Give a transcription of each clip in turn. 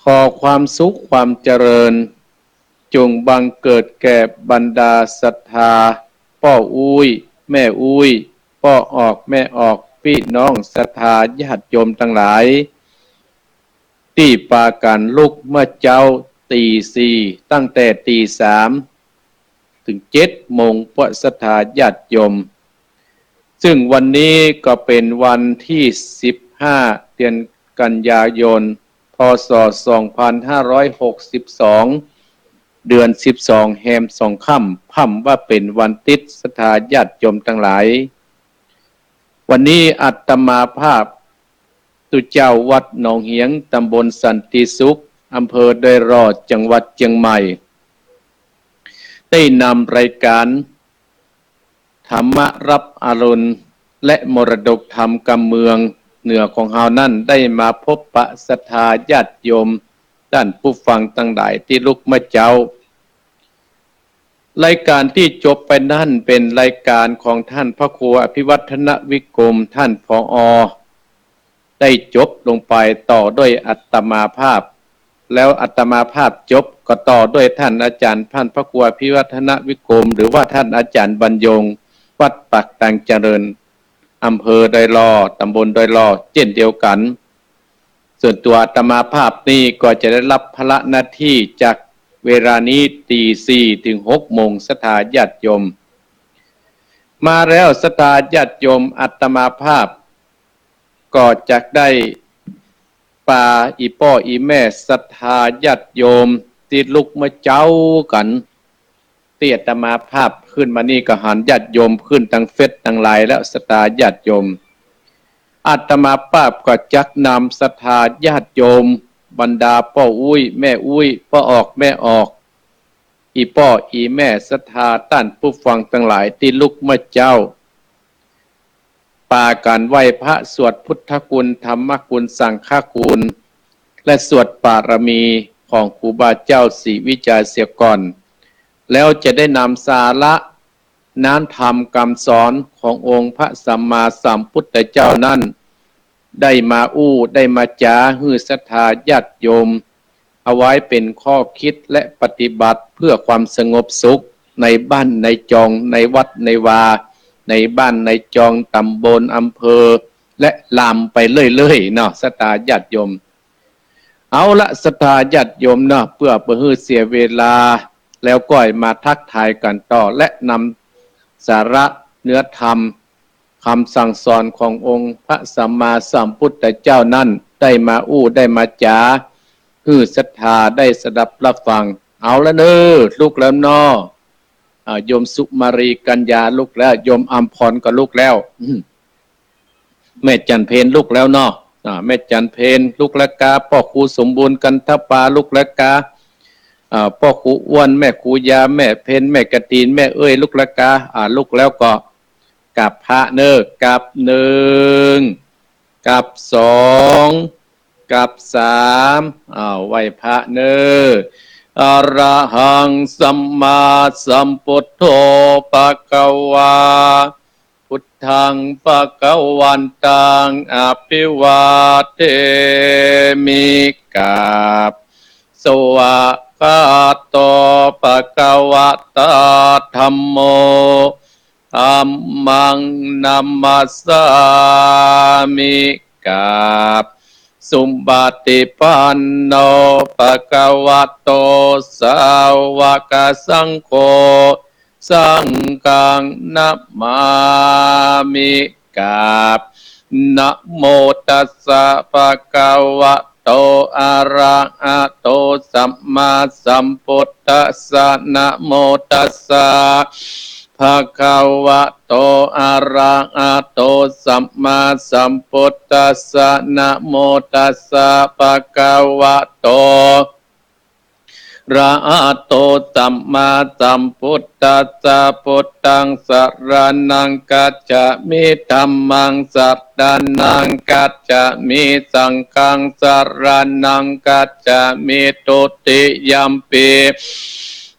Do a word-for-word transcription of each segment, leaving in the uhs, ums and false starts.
ขอความสุขความเจริญ จงบังเกิดแก่บรรดาศรัทธา ป้ออุ๊ย แม่อุ๊ย ป้อออก แม่ออก ปี้น้องศรัทธาญาติโยมตังหลาย ตี้ปากั๋นลุกเมื่อเจ๊าตี๋สี่ ตั้งแต่ตี๋สาม เถิงเจ็ดโมง ป้อศรัทธาญาติโยม ซึ่งวันนี้ก็เป๋นวันตี้สิบห้า เดือนกันยายน พ.ศ. สองพันห้าร้อยหกสิบสอง เดือนสิบสอง แฮมสองค่ำ พ่ำว่าเป๋นวันติ๊ด ศรัทธาญาติโยมตังหลาย วันนี้อาตมาภาพ ตุ๊เจ้าวัดหนองเหียง ตำบลสันติสุข อำเภอดอยหล่อ จังหวัดเจียงใหม่ ได้นำรายก๋าน ธรรมะรับอรุณ และมรดกธรรมกำเมืองเหนือของเฮานั้น ได้มาพบปะศรัทธาญาติโยม ต้านผู้ฟังตังหลายตี้ลุกเมื่อเจ๊า รายก๋านตี้จบไปนั้นเป๋นรายก๋านของต้านพระครูอภิวัฒนวิกรม ต้าน ผอ. ได้จบลงไป ต่อด้วยอาตมาภาพ แล้วอาตมาภาพจบก็ต่อด้วยต้านอาจ๋ารย์ ต้านพระครูอภิวัฒนวิกรม หรือว่าต้านอาจ๋ารย์บรรยง วัดปากตางเจริญ อำเภอดอยหล่อ ตำบลดอยหล่อ เจ้นเดียวกั๋น ส่วนตั๋วอาตมาภาพนี้ก็จะได้ฮับภาระหน้าตี้จากเวลานี้ตี๋สี่เถิงหกโมง ศรัทธาญาติโยม มาแล้วศรัทธาญาติโยม อาตมาภาพ ก็จะได้ปาอี่ป้ออี่แม่ศรัทธาญาติโยมตี้ลุกเมื่อเจ๊ากั๋น ตี้อาตมาภาพขึ้นมานี่ก็หันญาติโยมขึ้นตังเฟซตังไลน์แล้ว ศรัทธาญาติโยม อาตมาภาพก็จักนำศรัทธาญาติโยม บรรดาป้ออุ๊ย แม่อุ๊ย ป้อออก แม่ออก อี่ป้ออี่แม่ศรัทธาต้านผู้ฟังตังหลายตี้ลุกเมื่อเจ๊า ปากั๋นไหว้พระ สวดพุทธคุณ ธรรมคุณ สังฆคุณ และสวดปารมีของครูบาเจ้าศรีวิชัยเสียก่อน แล้วจะได้นำสาระน้ำธรรมกำสอนขององค์พระสัมมาสัมพุทธเจ้านั้น ได้มาอู้ ได้มาจ๋า หื้อศรัทธาญาติโยม เอาไว้เป๋นข้อคิดและปฏิบัติเพื่อความสงบสุขในบ้านในจอง ในวัดในวา ในบ้านในจอง ตำบล อำเภอ และลามไปเรื่อยๆ เนาะ ศรัทธาญาติโยม เอาละ ศรัทธาญาติโยมเนาะ เปื้อบ่หื้อเสียเวลา แล้วก็มาทักทายกั๋นต่อ และนำสาระเนื้อธรรม กำสั่งสอนขององค์พระสัมมาสัมพุทธเจ้านั้น ได้มาอู้ ได้มาจ๋า หื้อศรัทธาได้สดับฮับฟัง เอาละเน่อ ลุกแล้วเนาะ อ่า โยมสุมาลีกัญญาลุกแล้ว โยมอำพรก็ลุกแล้ว อืม แม่จันเพ็ญลุกแล้วเนาะ อ่า แม่จันเพ็ญลุกแล้วกา ป้อครูสมบูรณ์ กันทปาลุกแล้วกา อ่า ป้อครูอ้วน แม่ครูยา แม่เพ็ญ แม่กระถิน แม่เอ้ย ลุกแล้วกา อ่า ลุกแล้วก็ กราบพระเน่อ กราบหนึ่ง กราบสอง กราบสาม อ้าว ไหว้พระเน่อ อะระหังสัมมาสัมพุทโธ ภะคะวา พุทธัง ภะคะวันตัง อะภิวาเทมิ กราบ สวากขาโต ภะคะวะตา ธัมโม ธัมมัง นะมัสสามิ กราบ สุปฏิปันโน ภะคะวะโต สาวกสังโฆ สังฆัง นะมามิ กราบ นะโมตัสสะ ภะคะวะโต อะระหะโต สัมมาสัมพุทธัสสะ นะโมตัสสะ ภะคะวะโต อะระหะโต สัมมาสัมพุทธัสสะ นะโมตัสสะ ภะคะวะโต ระหะโต สัมมาสัมพุทธัสสะ พุทธัง สะระณัง คัจฉามิ ธัมมัง สะระณัง คัจฉามิ สังฆัง สะระณัง คัจฉามิ ทุติยัมปิ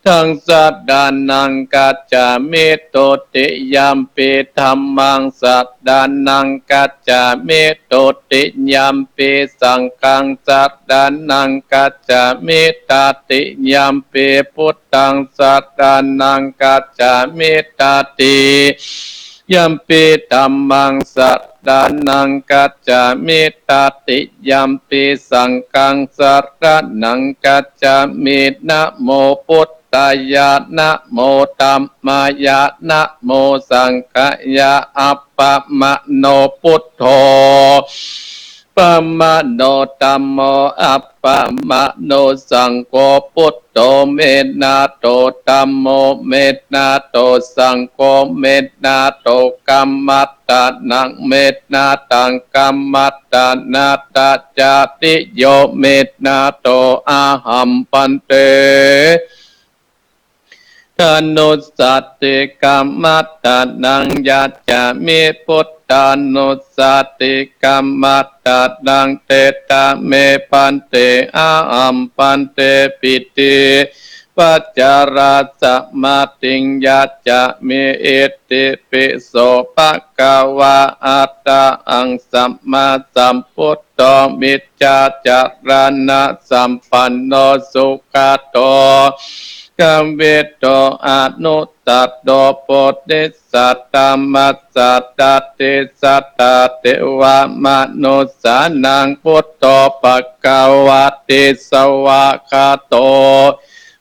ธัง สะระณัง คัจฉามิ ทุติยัมปิ ธัมมัง สะระณัง คัจฉามิ ทุติยัมปิ สังฆัง สะระณัง คัจฉามิ ตติยัมปิ พุทธัง สะระณัง คัจฉามิ ตติยัมปิ ธัมมัง สะระณัง คัจฉามิ ตติยัมปิ สังฆัง สะระณัง คัจฉามิ นะโม พุทธายะ นะโม ธัมมายะ นะโม สังฆายะ อัปปะมะโน พุทโธ ปะมะโน ธัมโม อัปปะมะโน สังโฆ พุทโธ เมตนาโต ธัมโม เมตนาโต สังโฆ เมตนาโต กัมมัตตะนัง เมตนาตัง กัมมัตตะนะ ตะจาติโย เมตนาโต อะหัม ภันเต ทานุสสะติ กัมมัตตะนัง ยัจฉามิ พุทธานุสสะติ กัมมัตตะนัง เตถะเม ภันเต อะหัม ภันเต ปิติ ปัจจาราสะมาติง ยัจฉามิ อิติปิโส ภะคะวา อะระหัง สัมมาสัมพุทโธ วิชชาจารณะสัมปันโน สุขะโต กวิโต อนุตตโร โพธิสัตตมสสะ ดัตติสัตตา เทวะมนุสสานัง พุทโธ ภะคะวะติ สวากขาโต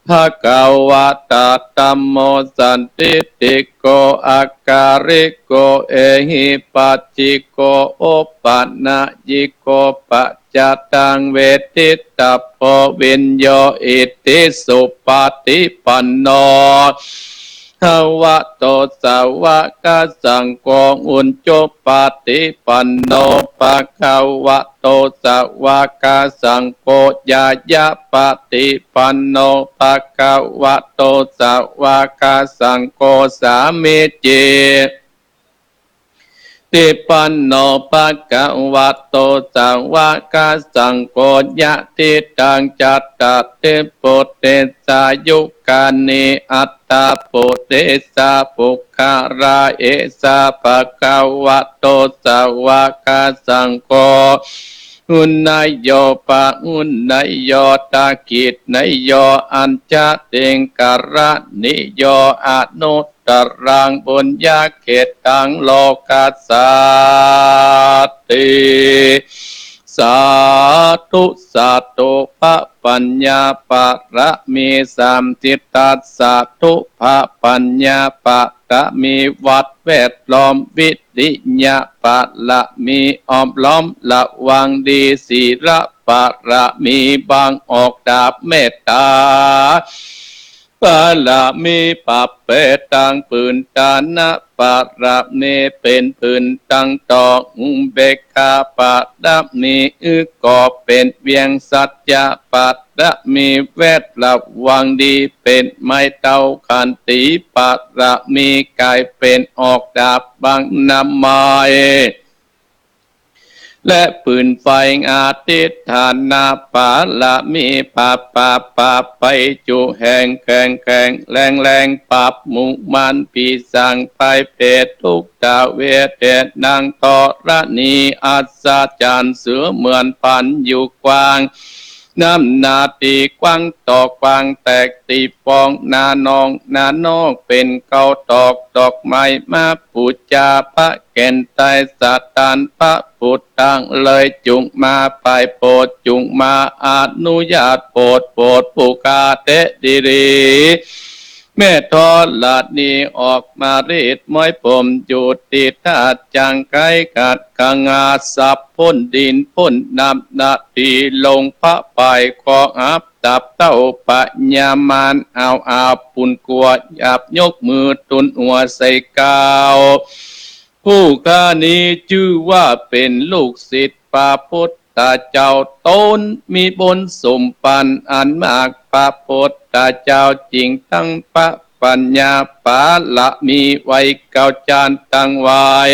ภะคะวะตะ ธัมโม สันทิฏฐิโก อะกาลิโก เอหิปัสสิโก โอปะนะยิโก ปัจจตัง เวทิตตะโพ วิญโญ อิติสุปฏิปันโน ภะคะวะโต สาวกสังโฆ อุจจุปปาติปันโน ภะคะวะโต สาวกสังโฆ ญาณปฏิปันโน ภะคะวะโต สาวกสังโฆ สามีจิ ฏิปันโน ภะคะวะโต สาวกสังโฆ ยะทิตัง จัตตาริ ปุเร สายุกานิ อัตถะ ปุเร สา ปุคคารา เอสา ภะคะวะโต สาวกสังโฆ อุณณโย ปะอุณณโย ทักขิณโย อัจฉะติงกะระณิโย อนุตตรัง ปุญญะเขตตัง โลกัสสาติ สาธุ สาธุ พระปัญญาปารมีสามสิทธัสสะ สาธุ พระปัญญาปารมี วัดแวดล้อม วิริยะปารมี อ้อมล้อมระวังดี ศีลปารมี บังออกดาบเมตตา ปารมี ปะเปตัง ปืนทานะปารมี เป๋นปืนตังต่อ อุเบกขาปารมี อึ๊กอเป๋นเวียง สัจจะปารมี แวดระวังดี เป๋นไม้เท้า ขันติปารมี ก๋ายเป๋นออกดาบบังน้ำไม้ และปืนไฟ อธิฏฐานะปารมี ปราบปราบปราบภัย จุแหงแข็งแข็งแรงแรง ปราบหมู่มารปีศาจภัยเปรต ทุกขเวทนา ธรณีอัศจรรย์ เสมือนพรานอยู่กว้าง น้ำนาตีกว้างต่อกว้าง แตกตีฟอง นานองนานอก เป๋นเก้าดอก ดอกไม้มาปู๋จา พระแก่นใต้สถาน พระพุทธเจ้าเลยจุ่งมา ไปโปรดจุ่งมา อนุญาตโปรด โปรดผู้ข้าเตดีดี แม่ธรณีออกมารีดม้อยผม อยู่ตี้ท่าจั่งไคขัดขง่า สับพ้นดินพ้นน้ำ นาทีลงพระปาย ขออับตับเต้าพญามาร เอาอาบปุญกัวหยาบ ยกมือทูลหัวใส่เกล้า ผู้ข้านี้จื้อว่าเป๋นลูกศิษย์พระพุทธเจ้า ต๋นมีบุญสมปันอันมาก พระพุทธเจ้าจึงตั้งพระปัญญาปารมีไว้ เกล้าจารย์ตังหลาย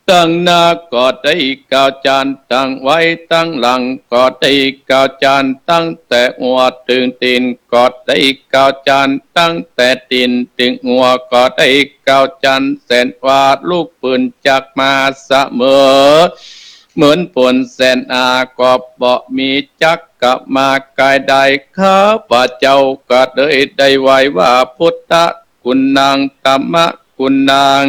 ตังหน้าก็ได้เก้าจาน ตังไว้ตังหลังก็ได้เก้าจาน ตั้งแต่หัวเถิงตี๋นก็ได้เก้าจาน ตั้งแต่ตี๋นเถิงหัวก็ได้เก้าจาน แสนว่าลูกปืนจักมาเสมอ เหมือนฝนแสนหนาก็บ่มีจักกะมากายได้ ข้าพเจ้าก็เลยได้ไหว้ว่า พุทธะ กุณัง ธัมมะ กุณัง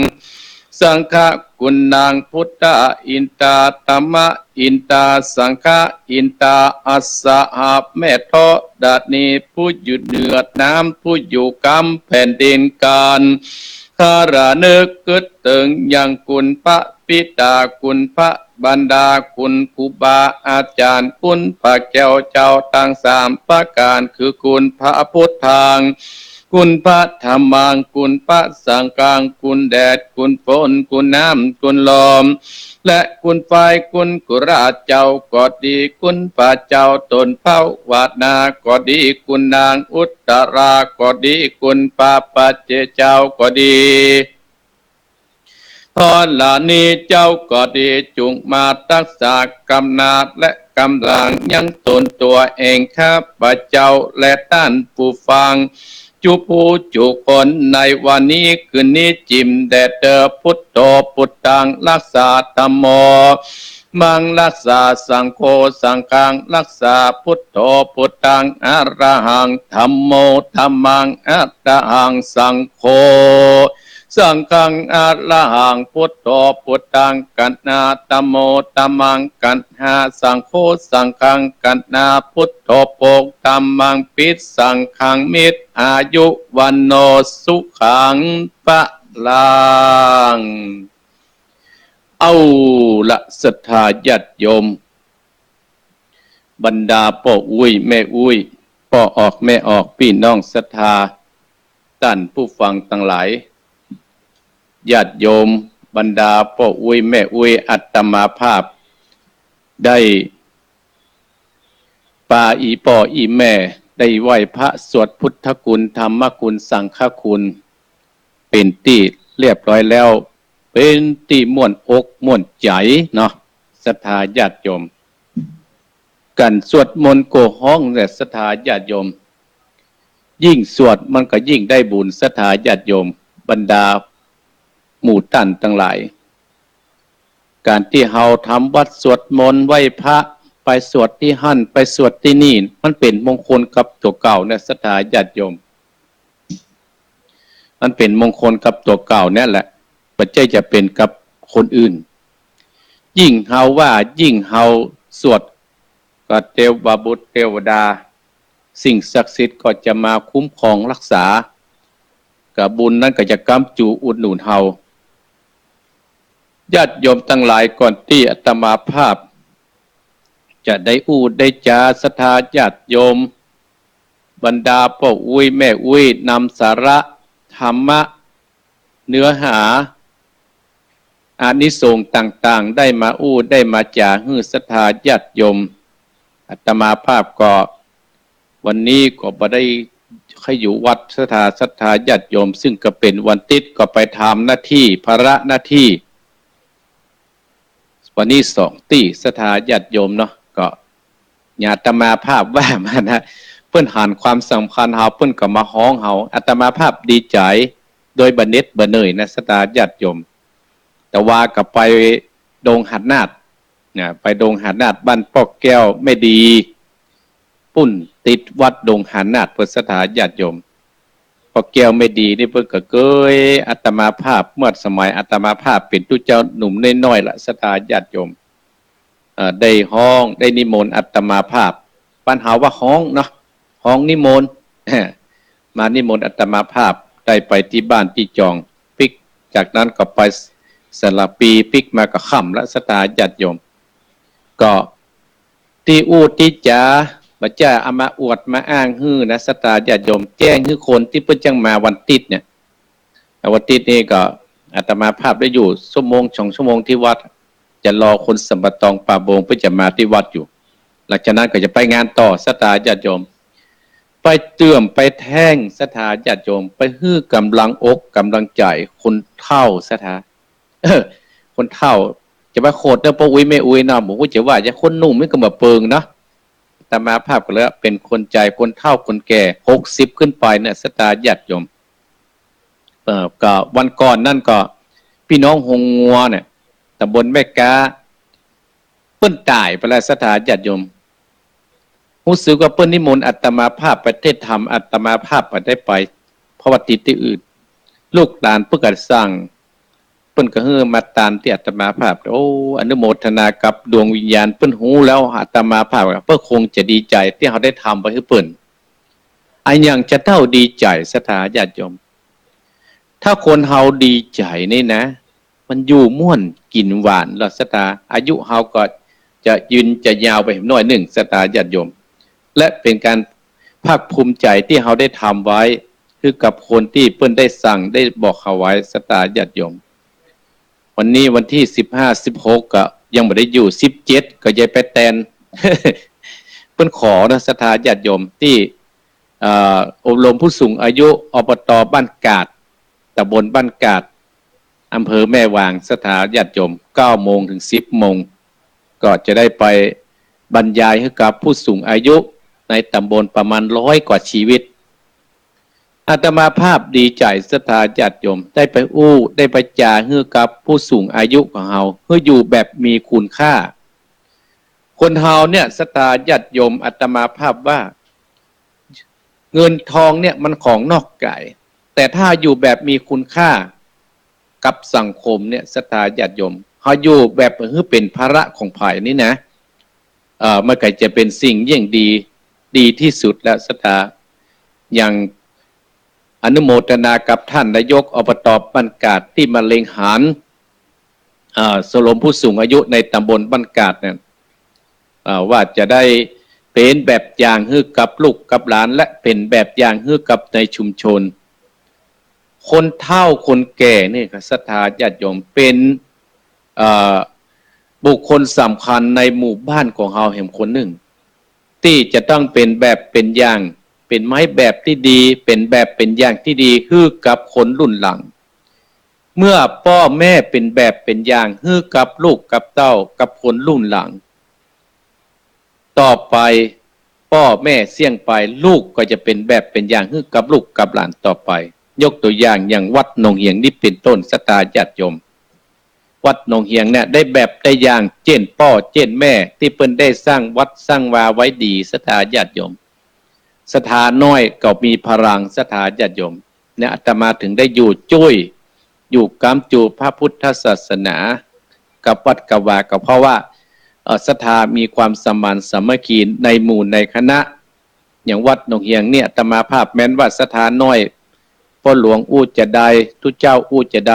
สังฆะ กุณัง พุทธะ อินทา ธัมมะ อินทา สังฆะ อินทา อัสสะหะ แม่ธรณี ผู้อยู่เหนือน้ำ ผู้อยู่กำแผ่นดิน ก๋านหาระนึกกึ๊ดเถิงยังคุณพระบิดา คุณพระมารดา คุณครูบาอาจารย์ คุณพระแก้วเจ้าตังสามประก๋าน คือคุณพระพุทธัง คุณพระธัมมัง คุณพระสังฆัง คุณแดด คุณฝน คุณน้ำ คุณลม และคุณไฟ คุณกุราเจ้าก็ดี คุณพระเจ้าตนภาวนาก็ดี คุณนางอุตตราก็ดี คุณพระปัจเจกเจ้าก็ดี ธรณีเจ้าก็ดี จุ่งมาตักษากำนาจและก๋ำลังยังตนตั๋วเอง ข้าพเจ้าและต้านผู้ฟัง จุผู้จุคน ในวันนี้คืนนี้จิ่มแด่เตอ พุทโธ พุทธัง รักษา ธัมโม มัง รักษา สังโฆ สังฆัง รักษา พุทโธ พุทธัง อะระหัง ธัมโม ธัมมัง อะระหัง สังโฆ สังฆัง อะระหัง พุทโธ พุทธัง กัณหา ธัมโม ธัมมัง กัณหา สังโฆ สังฆัง กัณหา พุทโธ โภค ธัมมัง ภิ สังฆัง มิตร อายุ วัณโณ สุขัง พลัง เอาละ ศรัทธาญาติโยม บรรดาป้ออุ๊ยแม่อุ๊ย ป้อออกแม่ออก ปี้น้องศรัทธา ต้านผู้ฟังตังหลาย ญาติโยม บรรดาป้ออุ๊ยแม่อุ๊ย อาตมาภาพได้ปาอี่ป้ออี่แม่ได้ไหว้พระสวดพุทธคุณ ธรรมคุณ สังฆคุณ เป๋นตี้เรียบร้อยแล้ว เป๋นตี้ม่วนอกม่วนใจ๋เนาะ ศรัทธาญาติโยม ก๋านสวดมนต์ก็ฮ้องแหละ ศรัทธาญาติโยม ยิ่งสวดมันก็ยิ่งได้บุญ ศรัทธาญาติโยม บรรดาหมู่ต้านตังหลาย ก๋านตี้เฮาทำวัตรสวดมนต์ไหว้พระ ไปสวดตี้หั้นไปสวดตี้นี่ มันเป๋นมงคลกับตั๋วเก่าเนี่ย ศรัทธาญาติโยม มันเป๋นมงคลกับตั๋วเก่าเนี่ยแหละ บ่ใจ้จะเป๋นกับคนอื่น ยิ่งเฮาว่า ยิ่งเฮาสวด ก็เตวบุตรเตวดา สิ่งศักดิ์สิทธิ์ก็จะมาคุ้มครองรักษา ก็บุญนั้นก็จะก๊ำจูอุดหนุนเฮา ญาติโยมตังหลาย ก่อนตี้อาตมาภาพ จะได้อู้ได้จ๋า ศรัทธาญาติโยม บรรดาป้ออุ๊ยแม่อุ๊ย นำสาระธรรมะ เนื้อหา อานิสงส์ต่างๆ ได้มาอู้ได้มาจ๋าหื้อศรัทธาญาติโยม อาตมาภาพก็ วันนี้ก็บ่ได้ใค่อยู่วัด ศรัทธา ศรัทธาญาติโยม ซึ่งก็เป๋นวันติ๊ด ก็ไปทำหน้าตี้ ภาระหน้าตี้ วันนี้สองตี้ ศรัทธาญาติโยมเนาะ ก็อย่างอาตมาภาพว่ามานะ เปิ้นหันความสำคัญเฮา เปิ้นก็มาฮ้องเฮา อาตมาภาพดีใจ๋ โดยบ่เหน็ดบ่เหนื่อยนะ ศรัทธาญาติโยม แต่ว่าก็ไปดงหาดนาดนะ ไปดงหาดนาด บ้านป้อแก้วแม่ดี ปุ้นติดวัดดงหาดนาด เปิ้น ศรัทธาญาติโยม ป้อแก้วแม่ดีนี่เปิ้นก็เกยอาตมาภาพ เมื่อสมัยอาตมาภาพเป๋นตุ๊เจ้าหนุ่มน้อยๆ ละ ศรัทธาญาติโยม เอ่อ ได้ฮ้อง ได้นิมนต์อาตมาภาพ บ้านเฮาว่าฮ้องเนาะ ฮ้องนิมนต์ มานิมนต์อาตมาภาพ ได้ไปตี้บ้านตี้จอง ปิ๊ก จากนั้นก็ไปสระพี ปิ๊กมาก็ค่ำละ ศรัทธาญาติโยม ก็ ตี้อู้ตี้จ๋า บ่ใจ้เอามาอวดมาอ้างหื้อนะ ศรัทธาญาติโยม แจ้งหื้อคนตี้เปิ้นจั้งมาวันติ๊ดเนี่ย วันติ๊ดนี่ก็อาตมาภาพได้อยู่ชั่วโมงสองชั่วโมงตี้วัด จะรอคนสัมปะตองป่าบงเปิ้นจะมาตี้วัดอยู่ หลังจากนั้นก็จะไปงานต่อ ศรัทธาญาติโยม ไปเติ่มไปแท่ง ศรัทธาญาติโยม ไปหื้อก๋ำลังอกก๋ำลังใจ๋คนเฒ่า ศรัทธา เออ คนเฒ่า จะว่าโขดเน่อป้ออุ๊ยแม่อุ๊ยเนาะ บ่ฮู้จะว่าจะ คนหนุ่มมันก็บ่เปิงเนาะ อาตมาภาพก็เลยเป๋นคนใจ๋คนเฒ่าคนแก่ หกสิบขึ้นไปเนี่ย ศรัทธาญาติโยม เอ่อ ก็วันก่อนนั่นก็ ปี้น้องโฮงงัวเนี่ย ตำบลแม่ก๊า เปิ้นต๋ายไปแล้ว ศรัทธาญาติโยม ฮู้สึกว่าเปิ้นนิมนต์อาตมาภาพไปเทศน์ธรรม อาตมาภาพบ่ได้ไป เพราะว่าติดตี้อื่น ลูกหลานเปิ้นก็สั่ง เปิ้นก็หื้อมาตานตี้อาตมาภาพ โอ้ อนุโมทนากับดวงวิญญาณ เปิ้นฮู้แล้วอาตมาภาพ เปิ้นคงจะดีใจ๋ตี้เฮาได้ทำไว้หื้อเปิ้น อะหยังจะเต้าดีใจ๋ ศรัทธาญาติโยม ถ้าคนเฮาดีใจ๋นี่นะ มันอยู่ม่วนกิ๋นหวานเนาะ ศรัทธา อายุเฮาก็จะยืนจะยาวไปหน้อยนึ่ง ศรัทธาญาติโยม และเป๋นก๋านภาคภูมิใจ๋ตี้เฮาได้ทำไว้ หื้อกับคนตี้เปิ้นได้สั่งได้บอกเฮาไว้ ศรัทธาญาติโยม วันนี้วันตี้สิบห้า สิบหก ก็ยังบ่ได้อยู่ สิบเจ็ด ก็ยายไปแตน เปิ้นขอเนาะ ศรัทธาญาติโยม ตี้ เอ่อ อบรมผู้สูงอายุ อบต.บ้านกาด ตำบลบ้านกาด อำเภอแม่วาง ศรัทธาญาติโยม เก้าโมงถึงสิบโมง ก็จะได้ไปบรรยายหื้อกับผู้สูงอายุในตำบลประมาณร้อยกว่าชีวิต อาตมาภาพดีใจ๋ ศรัทธาญาติโยม ได้ไปอู้ ได้ไปจ๋าหื้อกับผู้สูงอายุของเฮา หื้ออยู่แบบมีคุณค่า คนเฮาเนี่ย ศรัทธาญาติโยม อาตมาภาพว่า เงินทองเนี่ยมันของนอกก๋าย แต่ถ้าอยู่แบบมีคุณค่ากับสังคมเนี่ย ศรัทธาญาติโยม เฮาอยู่แบบหื้อเป๋นภาระของใผนี่นะ เอ่อ มันก็จะเป๋นสิ่งยิ่งดี ดีตี้สุดแล้ว ศรัทธา อย่างอนุโมทนากับต้านนายก อบต.บ้านกาด ตี้มาเล็งหัน เอ่อ ชมรมผู้สูงอายุในตำบลบ้านกาดเนี่ย เอ่อ ว่าจะได้เป๋นแบบอย่างหื้อกับลูกกับหลาน และเป๋นแบบอย่างหื้อกับในชุมชน คนเฒ่าคนแก่นี่ครับ ศรัทธาญาติโยม เป๋น เอ่อ บุคคลสำคัญในหมู่บ้านของเฮาแหมคนนึ่ง ตี้จะต้องเป๋นแบบเป๋นอย่าง เป๋นไม้แบบตี้ดี เป๋นแบบเป๋นอย่างตี้ดี หื้อกับคนรุ่นหลัง เมื่อป้อแม่เป๋นแบบเป๋นอย่าง หื้อกับลูกกับเต้า กับคนรุ่นหลัง ต่อไป ป้อแม่เสี้ยงไป ลูกก็จะเป๋นแบบเป๋นอย่าง หื้อกับลูกกับหลานต่อไป ยกตั๋วอย่างอย่างวัดหนองเหียงนี่เป๋นต้น ศรัทธาญาติโยม วัดหนองเหียงเนี่ยได้แบบได้อย่าง เจ้นป้อเจ้นแม่ตี้เปิ้นได้สร้างวัดสร้างวาไว้ดี ศรัทธาญาติโยม ศรัทธาน้อยก็มีพลัง ศรัทธาญาติโยม เนี่ย อาตมาถึงได้อยู่จุ้ย อยู่ก๊ำจูพระพุทธศาสนา กับวัดกับวา ก็เพราะว่า เอ่อ ศรัทธามีความสมานสามัคคีในหมู่ในคณะ อย่างวัดหนองเหียงเนี่ย อาตมาภาพแม้นว่าศรัทธาน้อย ป้อหลวงอู้จะใด ตุ๊เจ้าอู้จะใด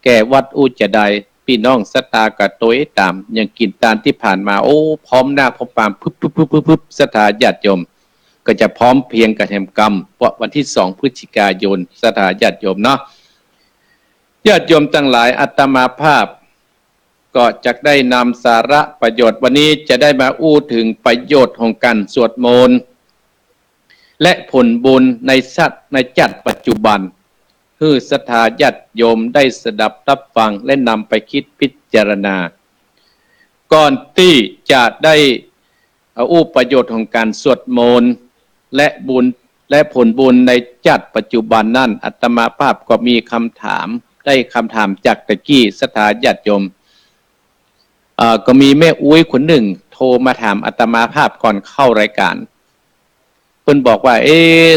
แก่วัดอู้จะใด ปี้น้องศรัทธาก็ตวยต๋าม อย่างกิ๋นตานตี้ผ่านมา โอ้ พร้อมหน้าพร้อมต๋า พึบๆๆๆ ศรัทธาญาติโยม ก็จะพร้อมเพรียงกั๋นแหมกำ เพราะวันตี้สองพฤศจิกายน ศรัทธาญาติโยมเนาะ ญาติโยมตังหลาย อาตมาภาพ ก็จะได้นำสาระประโยชน์ วันนี้จะได้มาอู้เถิงประโยชน์ของก๋านสวดมนต์ และผลบุญในชาติ ในจัดปัจจุบัน หื้อศรัทธาญาติโยมได้สดับรับฟังและนำไปคิดพิจารณา ก่อนตี้จะได้ เอ่อ อู้ประโยชน์ของก๋านสวดมนต์ และบุญ และผลบุญในจัดปัจจุบันนั้น อาตมาภาพก็มีกำถาม ได้กำถามจากตะกี้ ศรัทธาญาติโยม เอ่อ ก็มีแม่อุ๊ยคนนึ่งโทรมาถามอาตมาภาพก่อนเข้ารายก๋าน เปิ้นบอกว่า เอ๊ะ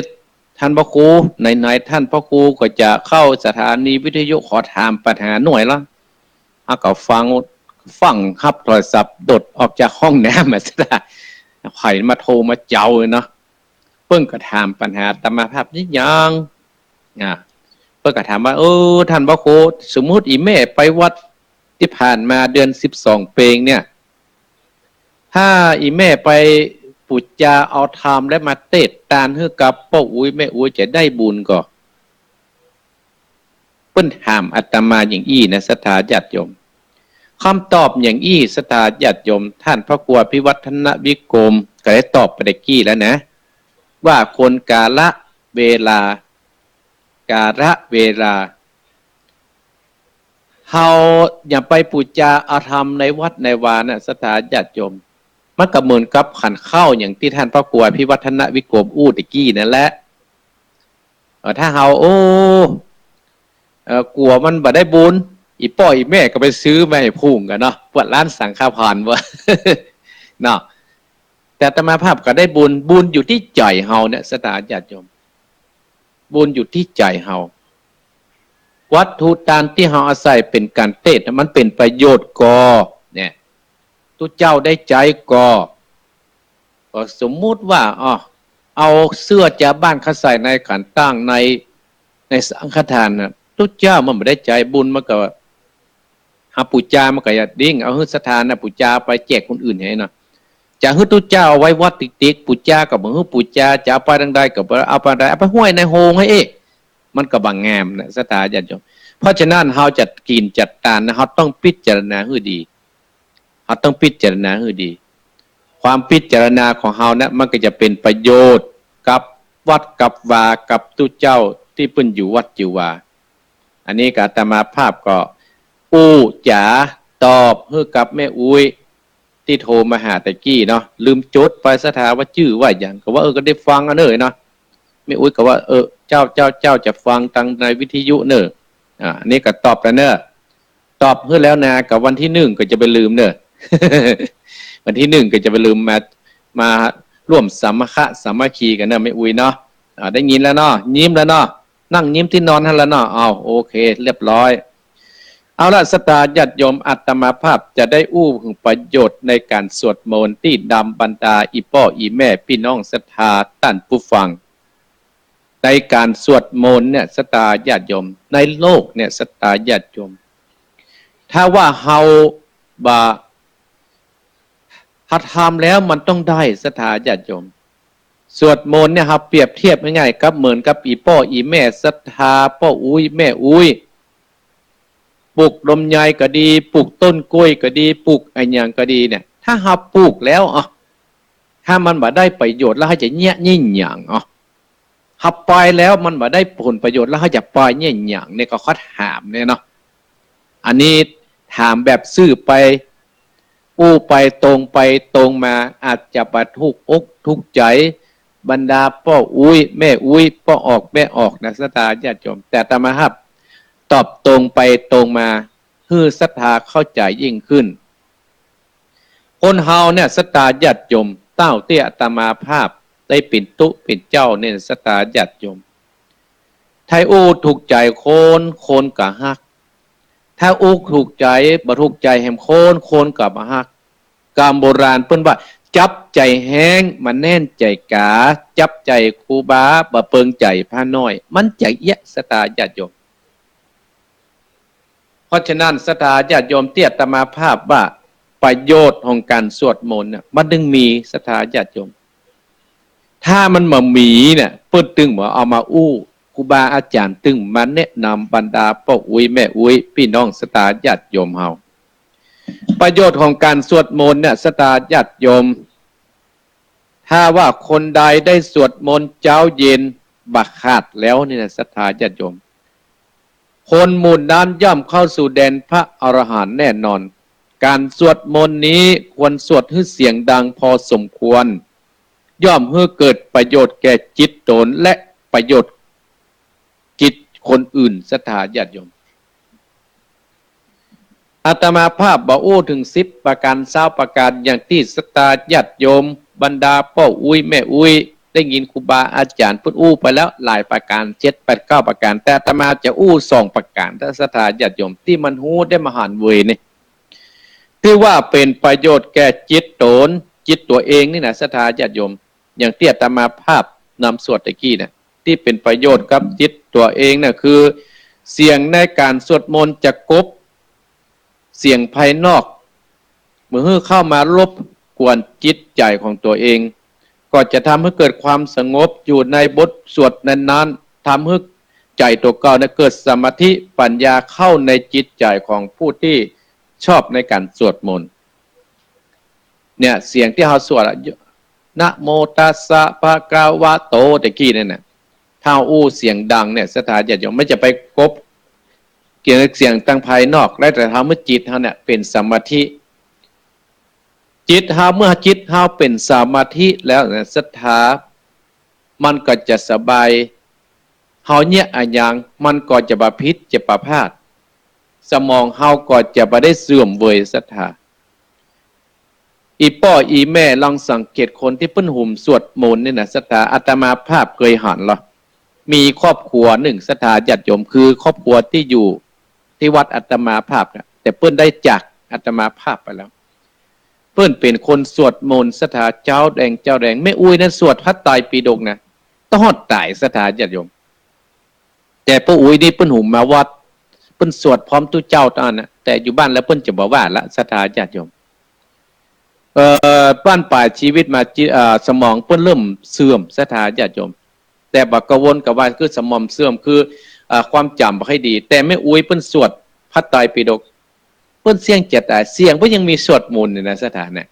ต้านพระครู ไหนๆ ต้านพระครูก็จะเข้าสถานีวิทยุ ขอถามปัญหาหน่อยละ เฮาก็ฟั่ง ฟั่งฮับโทรศัพท์ โดดออกจากห้องน้ำมาซะละ ใผมาโทรมาเจ้าเนาะ เปิ้นก็ถามปัญหาอาตมาภาพนิดยัง อ่า เปิ้นก็ถามว่า เออ ต้านพระครู สมมุติอี่แม่ไปวัดตี้ผ่านมาเดือนสิบสองเป๋งเนี่ย ถ้าอี่แม่ไปปู๋จาเอาธรรมและมาเตศน์ตานหื้อกับป้ออุ๊ยแม่อุ๊ยจะได้บุญก่อ เปิ้นถามอาตมาอย่างอี้นะ ศรัทธาญาติโยม กำตอบอย่างอี้ ศรัทธาญาติโยม ต้านพระครูอภิวัฒนวิกรมก็ได้ตอบไปตะกี้แล้วนะ ว่าควรกาละเวลา กาละเวลา เฮาอย่าไปปู๋จาเอาธรรมในวัดในวานะ ศรัทธาญาติโยม มันก็เหมือนกับขันข้าวอย่างตี้ท่านพระครูอภิวัฒนวิกรมอู้ตะกี้นั่นแหละ เอ่อ ถ้าเฮา โอ้ เอ่อ กั๋วมันบ่ได้บุญ อี่ป้ออี่แม่ก็ไปซื้อมาหื้อพุ้งกั๋นเนาะ ปวดร้านสังฆทานวะ เนาะ แต่อาตมาภาพก็ได้บุญ บุญอยู่ตี้ใจ๋เฮาเนี่ย ศรัทธาญาติโยม บุญอยู่ตี้ใจ๋เฮา วัตถุตานตี้เฮาอาศัยเป๋นก๋านเตศน์ มันเป๋นประโยชน์ก่อ เนี่ย ตุ๊เจ้าได้ใจ๊ก่อ ก็สมมุติว่า อ้อ เอาเสื้อจาวบ้านเข้าใส่ในขันตั้งใน ในสังฆทานน่ะ ตุ๊เจ้ามันบ่ได้ใจ๊ บุญมันก็ หาปู๋จามันก็อย่าดิ้ง เอาหื้อศรัทธาน่ะปู๋จาไปแจกคนอื่นหื้อเนาะ จะหื้อตุ๊เจ้าเอาไว้วัดติ๊กๆ ปู๋จาก็บ่หื้อปู๋จา จะเอาไปตางใดก็บ่เอาไปตางใด เอาไปห้วยในโฮงหื้อเอ๊ะ มันก็บ่งามนะ ศรัทธาญาติโยม เพราะฉะนั้นเฮาจะกิ๋นจะตานนะ เฮาต้องพิจารณาหื้อดี เฮาต้องพิจารณาหื้อดี ความพิจารณาของเฮานะ มันก็จะเป๋นประโยชน์กับวัดกับวา กับตุ๊เจ้าตี้เปิ้นอยู่วัดอยู่วา อันนี้ก็อาตมาภาพก็อู้จ๋าตอบหื้อกับแม่อุ๊ย ตี้โทรมาหาตะกี้เนาะ ลืมจดไป ศรัทธาว่าจื้อว่าหยัง ก็ว่า เออ ก็ได้ฟังอันเน่อเนาะ แม่อุ๊ยก็ว่า เออ เจ้า เจ้า เจ้าจะฟังตางในวิทยุเน่อ อ่า อันนี้ก็ตอบแล้วเน่อ ตอบหื้อแล้วนะ ก็วันตี้นึ่งก็จะบ่ลืมเน่อ วันตี้นึ่งก็จะบ่ลืมมา มาร่วมสามัคคะสามัคคีกั๋นเน่อแม่อุ๊ยเนาะ อ่า ได้ยินแล้วเนาะ ยิ้มแล้วเนาะ นั่งยิ้มตี้นอนหั้นแล้วเนาะ อ้าว โอเค เรียบร้อย เอาละ ศรัทธาญาติโยม อาตมาภาพจะได้อู้เถิงประโยชน์ในก๋านสวดมนต์ตี้นำบรรดาอี่ป้ออี่แม่ปี้น้องศรัทธาต้านผู้ฟัง ในก๋านสวดมนต์เนี่ย ศรัทธาญาติโยม ในโลกเนี่ย ศรัทธาญาติโยม ถ้าว่าเฮาบ่า หัดทำแล้วมันต้องได้ ศรัทธาญาติโยม สวดมนต์เนี่ย เฮาเปรียบเทียบง่ายๆ กับเหมือนกับอี่ป้ออี่แม่ศรัทธา ป้ออุ๊ยแม่อุ๊ย ปลูกลำไยก็ดี ปลูกต้นกล้วยก็ดี ปลูกอะหยังก็ดีเนี่ย ถ้าเฮาปลูกแล้ว อ่ะ ถ้ามันบ่ได้ประโยชน์แล้ว เฮาจะเยียะเยียะหยัง อ่ะ เฮาไปแล้วมันบ่ได้ผลประโยชน์แล้ว เฮาจะไปเยียะหยังเนี่ย ก็ข้อถามเนี่ยเนาะ อันนี้ถามแบบซื่อไป อู้ไปตรงไปตรงมา อาจจะบ่ถูกอกถูกใจ๋บรรดาป้ออุ๊ยแม่อุ๊ย ป้อออกแม่ออกนะ ศรัทธาญาติโยม แต่อาตมาภาพตอบตรงไปตรงมา หื้อศรัทธาเข้าใจ๋ยิ่งขึ้น คนเฮาเนี่ย ศรัทธาญาติโยม ตั้งแต่อาตมาภาพได้เป๋นตุ๊เป๋นเจ้าเนี่ย ศรัทธาญาติโยม ถ้าอู้ถูกใจ๋คน คนก็ฮัก ถ้าอู้ถูกใจ๋ บ่ถูกใจ๋แหมคน คนก็บ่ฮัก กำโบราณเปิ้นว่า จับใจ๋แฮ้งบ่แน่นใจ๋ก๋า จับใจ๋ครูบาบ่เปิงใจ๋พระน้อย มันจะเยียะ ศรัทธาญาติโยม เพราะฉะนั้น ศรัทธาญาติโยม ตี้อาตมาภาพว่าประโยชน์ของก๋านสวดมนต์เนี่ย มันตึงมี ศรัทธาญาติโยม ถ้ามันบ่มีเนี่ย เปิ้นตึงบ่เอามาอู้ ครูบาอาจ๋ารย์ตึงมาแนะนำบรรดาป้ออุ๊ยแม่อุ๊ย ปี้น้องศรัทธาญาติโยมเฮา ประโยชน์ของก๋านสวดมนต์เนี่ย ศรัทธาญาติโยม ถ้าว่าคนใดได้สวดมนต์เจ๊าเย็นบ่ขาดแล้วนี่นะ ศรัทธาญาติโยม คนหมู่นั้นย่อมเข้าสู่แดนพระอรหันต์แน่นอน ก๋านสวดมนต์นี้ควรสวดหื้อเสียงดังพอสมควร ย่อมหื้อเกิดประโยชน์แก่จิตตนและประโยชน์จิตคนอื่น ศรัทธาญาติโยม อาตมาภาพบ่อู้เถิงสิบประก๋าน ซาวประก๋าน อย่างตี้ศรัทธาญาติโยม บรรดาป้ออุ๊ยแม่อุ๊ย ได้ยินครูบาอาจ๋ารย์เปิ้นอู้ไปแล้วหลายประก๋าน เจ็ด แปด เก้า ประก๋าน แต่อาตมาจะอู้สองประก๋าน ถ้าศรัทธาญาติโยม ตี้มันฮู้ได้มหันต์เวยนี่ ตี้ว่าเป๋นประโยชน์แก่จิตตน จิตตั๋วเองนี่นะ ศรัทธาญาติโยม อย่างตี้อาตมาภาพนำสวดตะกี้เนี่ย ตี้เป๋นประโยชน์กับจิตตั๋วเองเนี่ย คือเสียงในก๋านสวดมนต์จะกบเสียงภายนอก บ่หื้อเข้ามารบกวนจิตใจ๋ของตั๋วเอง ก็จะทำให้เกิดความสงบอยู่ในบทสวดนั้นๆ ทำให้ใจ๋ตั๋วเก่าเนี่ยเกิดสมาธิปัญญาเข้าในจิตใจ๋ของผู้ตี้ชอบในก๋านสวดมนต์ เนี่ย เสียงตี้เฮาสวดอะ นะโมตัสสะภะคะวะโต ตะกี้นั่นน่ะ ถ้าอู้เสียงดังเนี่ย ศรัทธาญาติโยม มันจะไปกบ เกี่ยวกับเสียงตางภายนอก และจะทำหื้อจิตเฮาเนี่ยเป๋นสมาธิ จิตเฮา เมื่อจิตเฮาเป๋นสมาธิแล้วเนี่ย ศรัทธา มันก็จะสบาย เฮาเยียะอะหยัง มันก็จะบ่ผิด จะบ่พลาด สมองเฮาก็จะบ่ได้เสื่อมเวย ศรัทธา อี่ป้ออี่แม่ลองสังเกตคนตี้เปิ้นหุมสวดมนต์นี่นะ ศรัทธา อาตมาภาพเกยหันละ มีครอบครัวนึ่ง ศรัทธาญาติโยม คือครอบครัวตี้อยู่ตี้วัดอาตมาภาพนะ แต่เปิ้นได้จากอาตมาภาพไปแล้ว เปิ้นเป๋นคนสวดมนต์ ศรัทธา เจ๊าแดงเจ๊าแดง แม่อุ๊ยนั้นสวดพระไตรปิฎกนะ ตลอดต๋าย ศรัทธาญาติโยม แต่ป้ออุ๊ยนี่เปิ้นหุมมาวัด เปิ้นสวดพร้อมตุ๊เจ้าตอนนะ แต่อยู่บ้านแล้วเปิ้นจะบ่ว่าละ ศรัทธาญาติโยม เอ่อ บั้นป๋ายจีวิตมา จิ เอ่อ สมองเปิ้นเริ่มเสื่อม ศรัทธาญาติโยม แต่บ่กระวนกระวาย คือสมองเสื่อม คือ เอ่อ ความจ๋ำบ่ค่อยดี แต่แม่อุ๊ยเปิ้นสวดพระไตรปิฎก เปิ้นเสี้ยงจะต๋าย เสี้ยงเปิ้นยังมีสวดมนต์นี่นะ ศรัทธาเนี่ย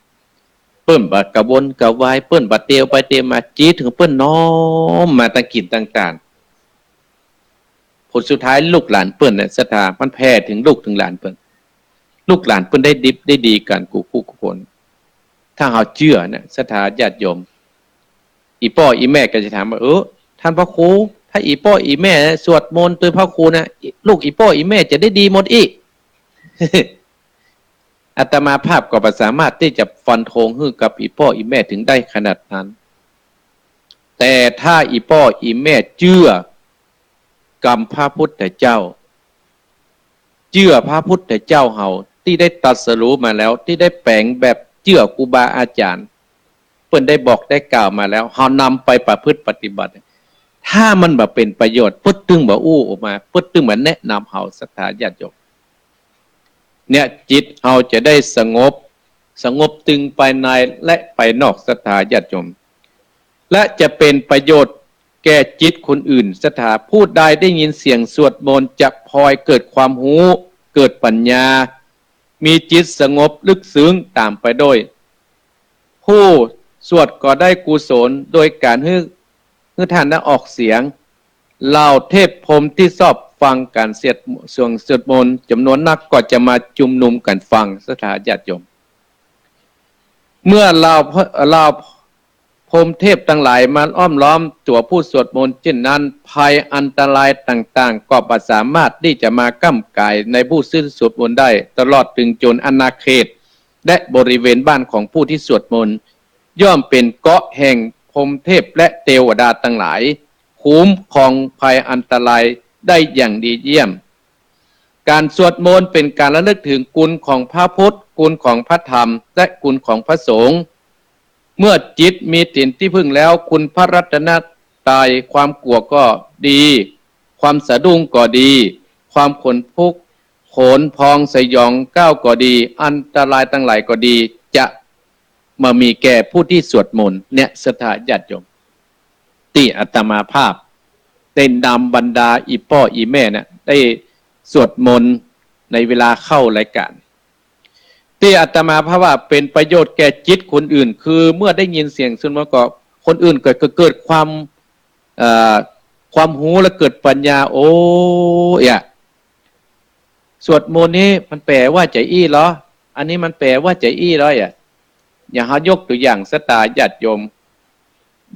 เปิ้นบ่กระวนกระวาย เปิ้นบ่เตียวไปเตียวมา จิตของเปิ้นน้อมมาตางกิ๋นตางตาน ผลสุดท้ายลูกหลานเปิ้นเนี่ย ศรัทธา มันแผ่เถิงลูกเถิงหลานเปิ้น ลูกหลานเปิ้นได้ดิบได้ดีกั๋นกู้ผู้กู้คน ถ้าเฮาเจื้อนะ ศรัทธาญาติโยม อี่ป้ออี่แม่ก็จะถามว่า เออ ต้านพระครู ถ้าอี่ป้ออี่แม่สวดมนต์ตวยพระครูนะ ลูกอี่ป้ออี่แม่จะได้ดีหมดอี้ อาตมาภาพก็บ่สามารถตี้จะฟันธงหื้อกับอี่ป้ออี่แม่เถิงได้ขนาดนั้น แต่ถ้าอี่ป้ออี่แม่เจื้อกำพระพุทธเจ้า เจื้อพระพุทธเจ้าเฮาตี้ได้ตรัสรู้มาแล้ว ตี้ได้แป๋งแบบเจื้อครูบาอาจ๋ารย์ เปิ้นได้บอกได้กล่าวมาแล้ว เฮานำไปประพฤติปฏิบัติ ถ้ามันบ่เป๋นประโยชน์ เปิ้นตึงบ่อู้ออกมา เปิ้นตึงบ่แนะนำเฮา ศรัทธาญาติโยม เนี่ย จิตเฮาจะได้สงบ สงบตึงภายในและภายนอก ศรัทธาญาติโยม และจะเป๋นประโยชน์แก่จิตคนอื่น ศรัทธา ผู้ใดได้ยินเสียงสวดมนต์จะพลอยเกิดความฮู้ เกิดปัญญา มีจิตสงบลึกซึ้งต๋ามไปโดย ผู้สวดก็ได้กุศลโดยก๋านหื้อ หื้อต้านได้ออกเสียง เหล่าเทพพรหมตี้ชอบฟังก๋านเสียง เสียงสวดมนต์จ๋ำนวนนักก็จะมาจุมนุมกั๋นฟัง ศรัทธาญาติโยม เมื่อเหล่า เหล่าพรหมเทพตังหลายมาอ้อมล้อมตั๋วผู้สวดมนต์เจ้นนั้น ภัยอันตรายต่างๆ ก็บ่สามารถตี้จะมาก้ำก๋ายในผู้ซึ่งสวดมนต์ได้ ตลอดเถิงจ๋นอาณาเขต และบริเวณบ้านของผู้ตี้สวดมนต์ ย่อมเป๋นเกราะแห่งพรหมเทพและเตวดาตังหลาย คุ้มครองภัยอันตรายได้อย่างดีเยี่ยม ก๋านสวดมนต์เป๋นก๋านระลึกเถิงคุณของพระพุทธ คุณของพระธรรม และคุณของพระสงฆ์ เมื่อจิตมีเป๋นตี้พึ่งแล้ว คุณพระรัตนตรัย ความกลัวก็ดี ความสะดุ้งก็ดี ความขนพุก ขนพองสยองก้าวก็ดี อันตรายตังหลายก็ดี จะบ่มีแก่ผู้ตี้สวดมนต์ เนี่ย ศรัทธาญาติโยม ตี้อาตมาภาพได้นำบรรดาอี่ป้ออี่แม่เนี่ย ได้สวดมนต์ในเวลาเข้ารายก๋าน ตี้อาตมาภาพว่าเป๋นประโยชน์แก่จิตคนอื่น คือเมื่อได้ยินเสียงสวดมนต์ก็ คนอื่นก็เกิดความ เอ่อ ความฮู้และเกิดปัญญา โอ้ เอี่ย สวดมนต์นี้มันแป๋ว่าจาอี้เหรอ อันนี้มันแป๋ว่าจาอี้เหรอ เอี่ย อย่างเฮายกตั๋วอย่าง ศรัทธาญาติโยม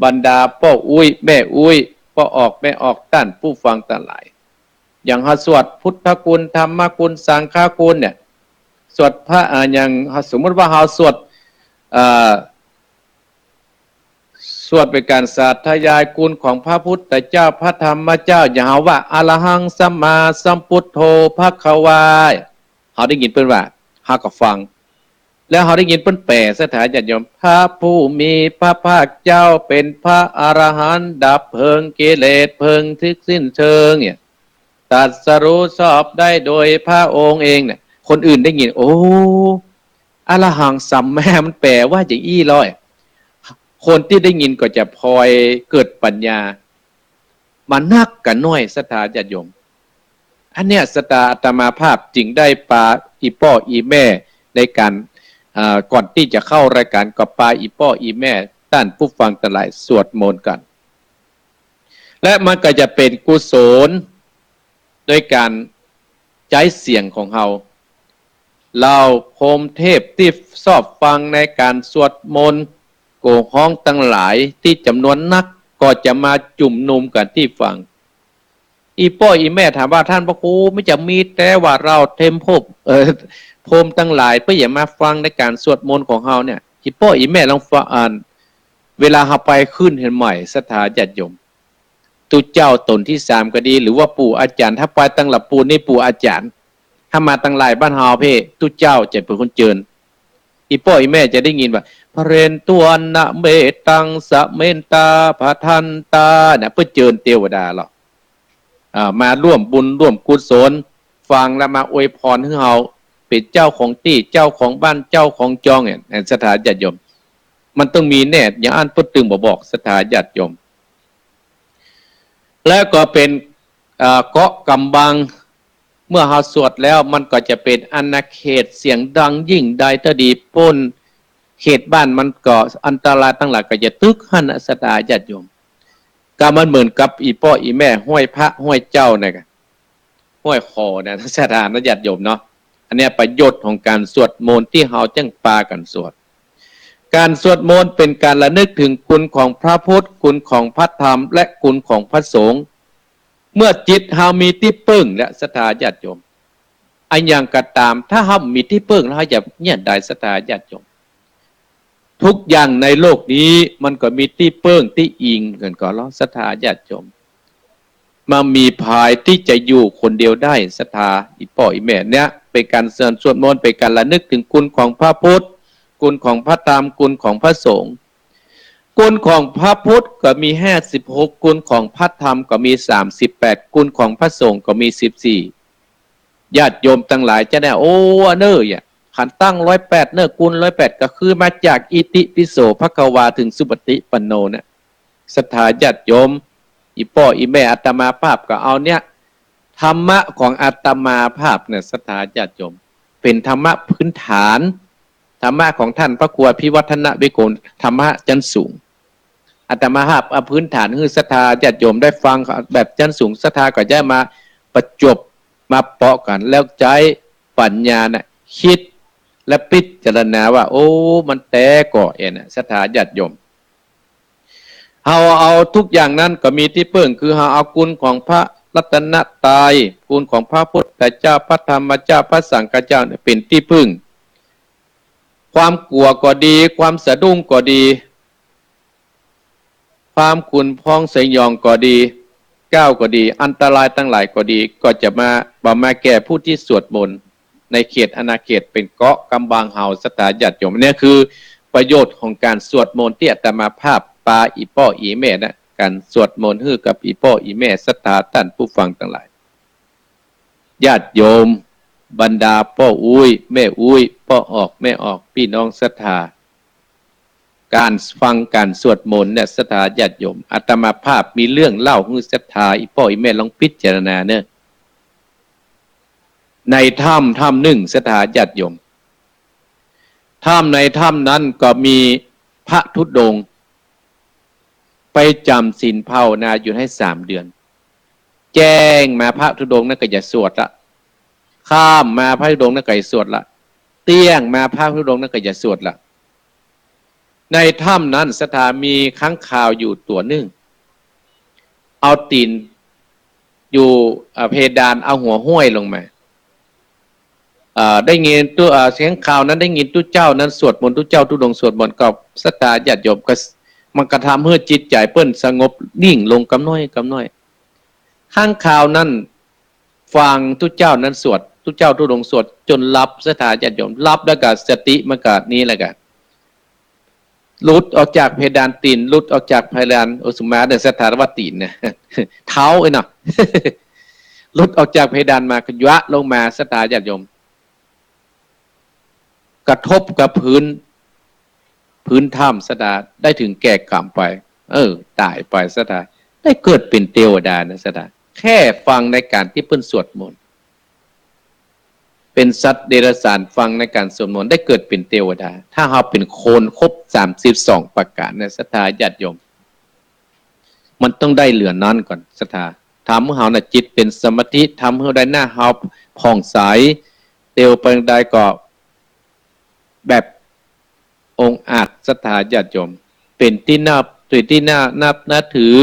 บรรดาป้ออุ๊ย แม่อุ๊ย ป้อออก แม่ออก ต้านผู้ฟังตังหลาย อย่างเฮาสวดพุทธคุณ ธรรมคุณ สังฆคุณเนี่ย สวดพระ อ่า อย่างเฮา สมมุติว่าเฮาสวด เอ่อ สวดเป๋นก๋านสาธยายคุณของพระพุทธเจ้า พระธรรมเจ้า อย่างเฮาว่า อะระหังสัมมาสัมพุทโธภะคะวา เฮาได้ยินเปิ้นว่า เฮาก็ฟัง แล้วเฮาได้ยินเปิ้นแป๋ ศรัทธาญาติโยม พระผู้มีพระภาคเจ้าเป๋นพระอรหันต์ ดับเพลิงกิเลส เพลิงทุกข์สิ้นเชิง เนี่ย ตรัสรู้ชอบได้โดยพระองค์เอง เนี่ย คนอื่นได้ยิน โอ้ อะระหังสัมมา มันแป๋ว่าจาอี้เหรอ คนตี้ได้ยินก็จะพลอยเกิดปัญญา บ่นักก็น้อย ศรัทธาญาติโยม อันเนี้ย ศรัทธาอาตมาภาพจึงได้ปาอี่ป้ออี่แม่ในก๋าน เอ่อ ก่อนตี้จะเข้ารายก๋านก็ปาอี่ป้ออี่แม่ ต้านผู้ฟังตังหลายสวดมนต์กั๋น และมันก็จะเป๋นกุศล โดยก๋าน ใจ๊เสียงของเฮา เหล่าพรหมเทพตี้ชอบฟังในก๋านสวดมนต์ โก๋ฮ้องตังหลายตี้จ๋ำนวนนัก ก็จะมาจุมนุมกั๋นตี้ฟัง อี่ป้ออี่แม่ถามว่า ต้านพระครู ไม่จะมีแต่ว่าเหล่าเทพพรหม เอ่อ พรหมตังหลายเปื้อจะมาฟังในก๋านสวดมนต์ของเฮาเนี่ย อี่ป้ออี่แม่ลองฟัง อ่าน เวลาเฮาไปขึ้นเฮือนใหม่ ศรัทธาญาติโยม ตุ๊เจ้าต๋นตี้สามก็ดี หรือว่าปู่อาจ๋ารย์ ถ้าไปตังหลับปูนนี่ปู่อาจ๋ารย์ ถ้ามาตังหลายบ้านเฮาเพ่ ตุ๊เจ้าจะเป๋นคนเจิญ อี่ป้ออี่แม่จะได้ยินว่า พะเรนตวันนะเมตังสะเมนตาพะทันตา เนี่ย เปื้อเจิญเตวดาเฮา อ่า มาร่วมบุญร่วมกุศล ฟังแล้วมาอวยพรหื้อเฮา เป๋นเจ้าของตี้ เจ้าของบ้าน เจ้าของจองเนี่ย ศรัทธาญาติโยม มันต้องมีแน่ อย่างอั้นเปิ้นตึงบ่บอก ศรัทธาญาติโยม แล้วก็เป๋น เอ่อ เกราะกำบัง เมื่อเฮาสวดแล้ว มันก็จะเป๋นอาณาเขตเสียงดังยิ่งใดเต้าดี ป้นเขตบ้านมันก็อันตรายตังหลายก็จะตึกหั้นนะ ศรัทธาญาติโยม ก็มันเหมือนกับอี่ป้ออี่แม่ห้วยพระห้วยเจ้าเนี่ย ห้วยขอเนี่ย ศรัทธาญาติโยมเนาะ อันเนี้ยประโยชน์ของก๋านสวดมนต์ตี้เฮาจั้งปากั๋นสวด ก๋านสวดมนต์เป๋นก๋านระลึกเถิงคุณของพระพุทธ คุณของพระธรรม และคุณของพระสงฆ์ เมื่อจิตเฮามีตี้เปิ้งแล้ว ศรัทธาญาติโยม อะหยังก็ต๋าม ถ้าเฮาบ่มีตี้เปิ้งแล้ว เฮาจะเยียะใด ศรัทธาญาติโยม ทุกอย่างในโลกนี้มันก็มีตี้เปิ้งตี้อิงกั๋นก่อเนาะ ศรัทธาญาติโยม บ่มีใผตี้จะอยู่คนเดียวได้ ศรัทธา อี่ป้ออี่แม่ เนี่ย เป๋นก๋านสวด สวดมนต์ เป๋นก๋านระลึกเถิงคุณของพระพุทธ คุณของพระธรรม คุณของพระสงฆ์ คุณของพระพุทธก็มีห้าสิบหก คุณของพระธรรมก็มีสามสิบแปด คุณของพระสงฆ์ก็มีสิบสี่ ญาติโยมตังหลายจะได้ โอ้ อันเน่อ เนี่ย ขันตั้งร้อยแปดเน่อ คุณร้อยแปด ก็คือมาจากอิติปิโสภะคะวาเถิงสุปฏิปันโนเนี่ย ศรัทธาญาติโยม อี่ป้ออี่แม่ อาตมาภาพก็เอาเนี่ย ธรรมะของอาตมาภาพเนี่ย ศรัทธาญาติโยม เป๋นธรรมะพื้นฐาน ธรรมะของต้านพระครูอภิวัฒนวิโกล ธรรมะชั้นสูง อาตมาภาพเอาพื้นฐานหื้อศรัทธาญาติโยมได้ฟังแบบชั้นสูง ศรัทธาก็จะมาประจบมาเปาะกั๋น แล้วใจ๊ปัญญาน่ะ คิดและพิจารณาว่า โอ้ มันแต๊ก่อเอนน่ะ ศรัทธาญาติโยม เฮาเอาทุกอย่างนั้นก็มีตี้เปิ้ง คือเฮาเอาคุณของพระรัตนตรัย คุณของพระพุทธเจ้า พระธรรมเจ้า พระสังฆเจ้าเนี่ยเป๋นตี้เปิ้ง ความกั๋วก็ดี ความสะดุ้งก็ดี ความขุ่นพองสยองก็ดี เกล้าก็ดี อันตรายตังหลายก็ดี ก็จะมา บ่มาแก่ผู้ตี้สวดมนต์ ในเขตอาณาเขตเป๋นเกราะกำบังเฮา ศรัทธาญาติโยม เนี่ยคือประโยชน์ของก๋านสวดมนต์ตี้อาตมาภาพปาอี่ป้ออี่แม่นะ ก๋านสวดมนต์หื้อกับอี่ป้ออี่แม่ศรัทธาต้านผู้ฟังตังหลาย ญาติโยม บรรดาป้ออุ๊ย แม่อุ๊ย ป้อออก แม่ออก ปี้น้องศรัทธา ก๋านฟังก๋านสวดมนต์เนี่ย ศรัทธาญาติโยม อาตมาภาพมีเรื่องเล่าหื้อศรัทธาอี่ป้ออี่แม่ลองพิจารณาเน่อ ในถ้ำถ้ำนึ่ง ศรัทธาญาติโยม ถ้ำในถ้ำนั้นก็มีพระธุดงค์ ไปจ๋ำศีลภาวนาอยู่ได้สามเดือน แจ้งมาพระธุดงค์นั้นก็จะสวดละ ค่ำมาพระธุดงค์นั้นก็จะสวดละ เตี้ยงมาพระธุดงค์นั้นก็จะสวดละ ในถ้ำนั้นศรัทธามีค้างคาวอยู่ตั๋วนึ่ง เอาตี๋นอยู่ อ่า เพดาน เอาหัวห้อยลงมา อ่า ได้ยินตุ๊ อ่า เสียงคาวนั้นได้ยินตุ๊เจ้านั้นสวดมนต์ ตุ๊เจ้าธุดงค์สวดมนต์ ก็ศรัทธาญาติโยมก็ มันก็ทำหื้อจิตใจ๋เปิ้นสงบนิ่งลงกำน้อยกำน้อย ค้างคาวนั้นฟังตุ๊เจ้านั้นสวด ตุ๊เจ้าธุดงค์สวดจ๋นหลับ ศรัทธาญาติโยม หลับแล้วก็สติมันก็นี่แหละก็ หลุดออกจากเพดานตี๋น หลุดออกจากเพดาน โอสุมาเนี่ย ศรัทธาว่าตี๋นเนี่ย เท้าไอ้เนาะ หลุดออกจากเพดานมาก็ยะลงมา ศรัทธาญาติโยม กระทบกับพื้น พื้นถ้ำ ศรัทธาได้ถึงแก่กรรมไป เออ ต๋ายไป ศรัทธาได้เกิดเป๋นเตวดานะ ศรัทธา แค่ฟังในก๋านตี้เปิ้นสวดมนต์ เป๋นสัตว์เดรัจฉาน ฟังในก๋านสวดมนต์ได้เกิดเป๋นเตวดา ถ้าเฮาเป๋นคนครบสามสิบสองประก๋านเนี่ย ศรัทธาญาติโยม มันต้องได้เหลือนั้นก่อน ศรัทธา ทำหื้อเฮาน่ะจิตเป๋นสมาธิ ทำหื้อได้หน้าเฮาผ่องใส เตียวไปใดก็แบบองอาจ ศรัทธาญาติโยม เป๋นตี้นับ เป๋นตี้น่านับ นับถือ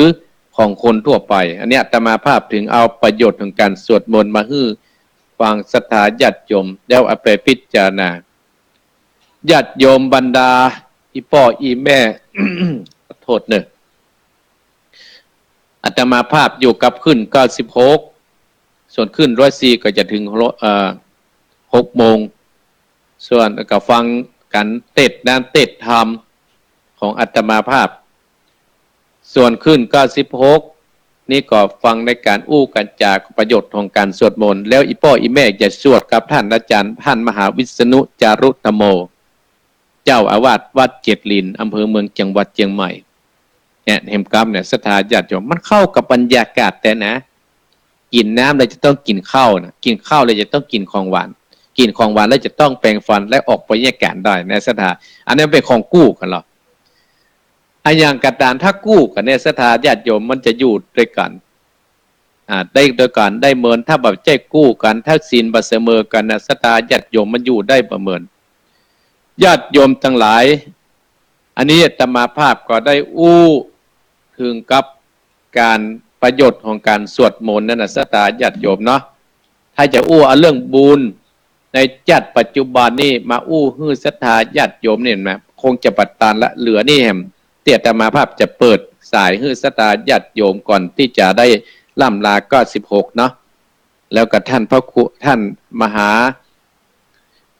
ของคนทั่วไป อันนี้อาตมาภาพถึงเอาประโยชน์ของการสวดมนต์มาหื้อฟัง ศรัทธาญาติโยม แล้วเอาไปพิจารณา ญาติโยมบรรดาอี่ป้ออี่แม่ ขอโทษเน่อ อาตมาภาพอยู่กับคลื่นเก้าสิบหก ส่วนคลื่นร้อยสี่ก็จะถึง เอ่อ หกโมง ส่วนก็ฟังกั๋นเตสน์น้ำเตสน์ธรรมของอาตมาภาพ ส่วนคลื่นเก้าสิบหก นี่ก็ฟังในการอู้กัญจาประโยชน์ของการสวดมนต์ แล้วอี่ป้ออี่แม่จะสวดกับท่านอาจารย์ ท่านมหาวิษณุ จารุธรรมโม เจ้าอาวาสวัดเจ็ดลิน อำเภอเมือง จังหวัดเจียงใหม่ เนี่ย เห็นกำเนี่ย ศรัทธาญาติโยม มันเข้ากับบรรยากาศแต๊นะ กิ๋นน้ำแล้วจะต้องกิ๋นข้าวนะ กิ๋นข้าวแล้วจะต้องกิ๋นของหวาน กิ๋นของหวานแล้วจะต้องแปรงฟัน และออกไปแยกกั๋นได้นะ ศรัทธา อันนี้เป๋นของกู้กั๋นเหรอ อะ อย่างกระต๋านถ้ากู้กั๋นเนี่ย ศรัทธาญาติโยม มันจะอยู่ตวยกั๋น อ่า ได้ตวยกั๋น ได้เมิน ถ้าบ่ใจ้กู้กั๋น ถ้าศีลบ่เสมอกั๋นนะ ศรัทธาญาติโยม มันอยู่ได้บ่เมิน ญาติโยมตังหลาย อันนี้อาตมาภาพก็ได้อู้เถิงกับการประโยชน์ของการสวดมนต์นั่นนะ ศรัทธาญาติโยมเนาะ ถ้าจะอู้เอาเรื่องบุญในจั๊ดปัจจุบันนี่มาอู้หื้อศรัทธาญาติโยมนี่นะ คงจะบ่ตันละ เหลือนี่แหม ตี้อาตมาภาพจะเปิดสายหื้อศรัทธาญาติโยมก่อนตี้จะได้ร่ำลาเก้าสิบหกเนาะ แล้วก็ท่านพระครู ท่านมหา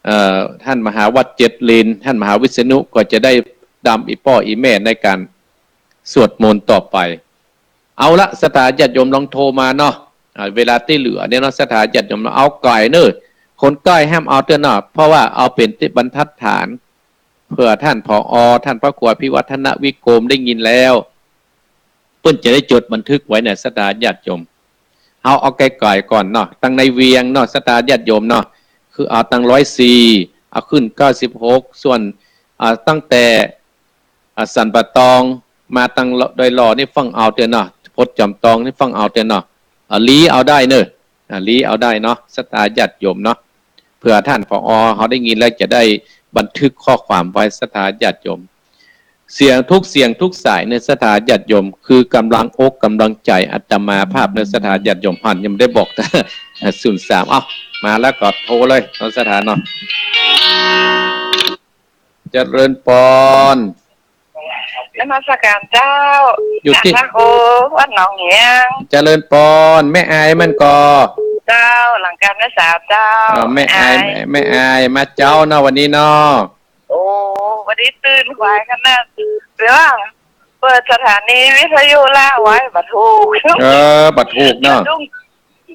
เอ่อ ท่านมหาวัดเจ็ดลิน ท่านมหาวิษณุก็จะได้นำอี่ป้ออี่แม่ในการสวดมนต์ต่อไป เอาละ ศรัทธาญาติโยมลองโทรมาเนาะ อ่า เวลาตี้เหลือเนี่ยเนาะ ศรัทธาญาติโยมเนาะ เอาใก้เน่อ คนใก้ห้ามเอาเตื้อเนาะ เพราะว่าเอาเป๋นตี้บรรทัดฐาน เผื่อท่าน ผอ ท่านพระครูอภิวัฒนวิกรมได้ยินแล้ว เปิ้นจะได้จดบันทึกไว้เนี่ย ศรัทธาญาติโยม เอา เอาใก้ๆ ก่อนเนาะ ตังในเวียงเนาะ ศรัทธาญาติโยมเนาะ คือเอาตังร้อยสี่ เอาขึ้นเก้าสิบหก ส่วน อ่า ตั้งแต่ อ่า สันป่าตองมาตังดอยหล่อนี่ฟังเอาเตื้อเนาะ พดจอมตองนี่ฟังเอาเตื้อเนาะ อ่า ลี้เอาได้เน่อ อ่า ลี้เอาได้เนาะ ศรัทธาญาติโยมเนาะ เผื่อท่าน ผอ เขาได้ยินแล้วจะได้บันทึกข้อความไว้ ศรัทธาญาติโยม เสียงทุกเสียงทุกสายเน่อ ศรัทธาญาติโยม คือกำลังอกกำลังใจ๋อาตมาภาพเน่อ ศรัทธาญาติโยม หันยังบ่ได้บอก ศูนย์สาม เอ้า มาแล้วก็โทรเลยเนาะ ศรัทธาเนาะ เจริญปอน นมัสการเจ้า อยู่ตี้ ท่านพระครูวัดหนองเหียง เจริญปอน แม่อายมันก่อ เจ้า หลังการแม่สาวเจ้า เอ่อ แม่อาย แม่อาย แม่อาย มาเจ๊าเนาะวันนี้เนาะ โอ้ วันนี้ตื่นไวขนาด แต่ว่าเปิดสถานีวิทยุล่าไว้บ่ถูก เออ บ่ถูกเนาะ สะดุ้ง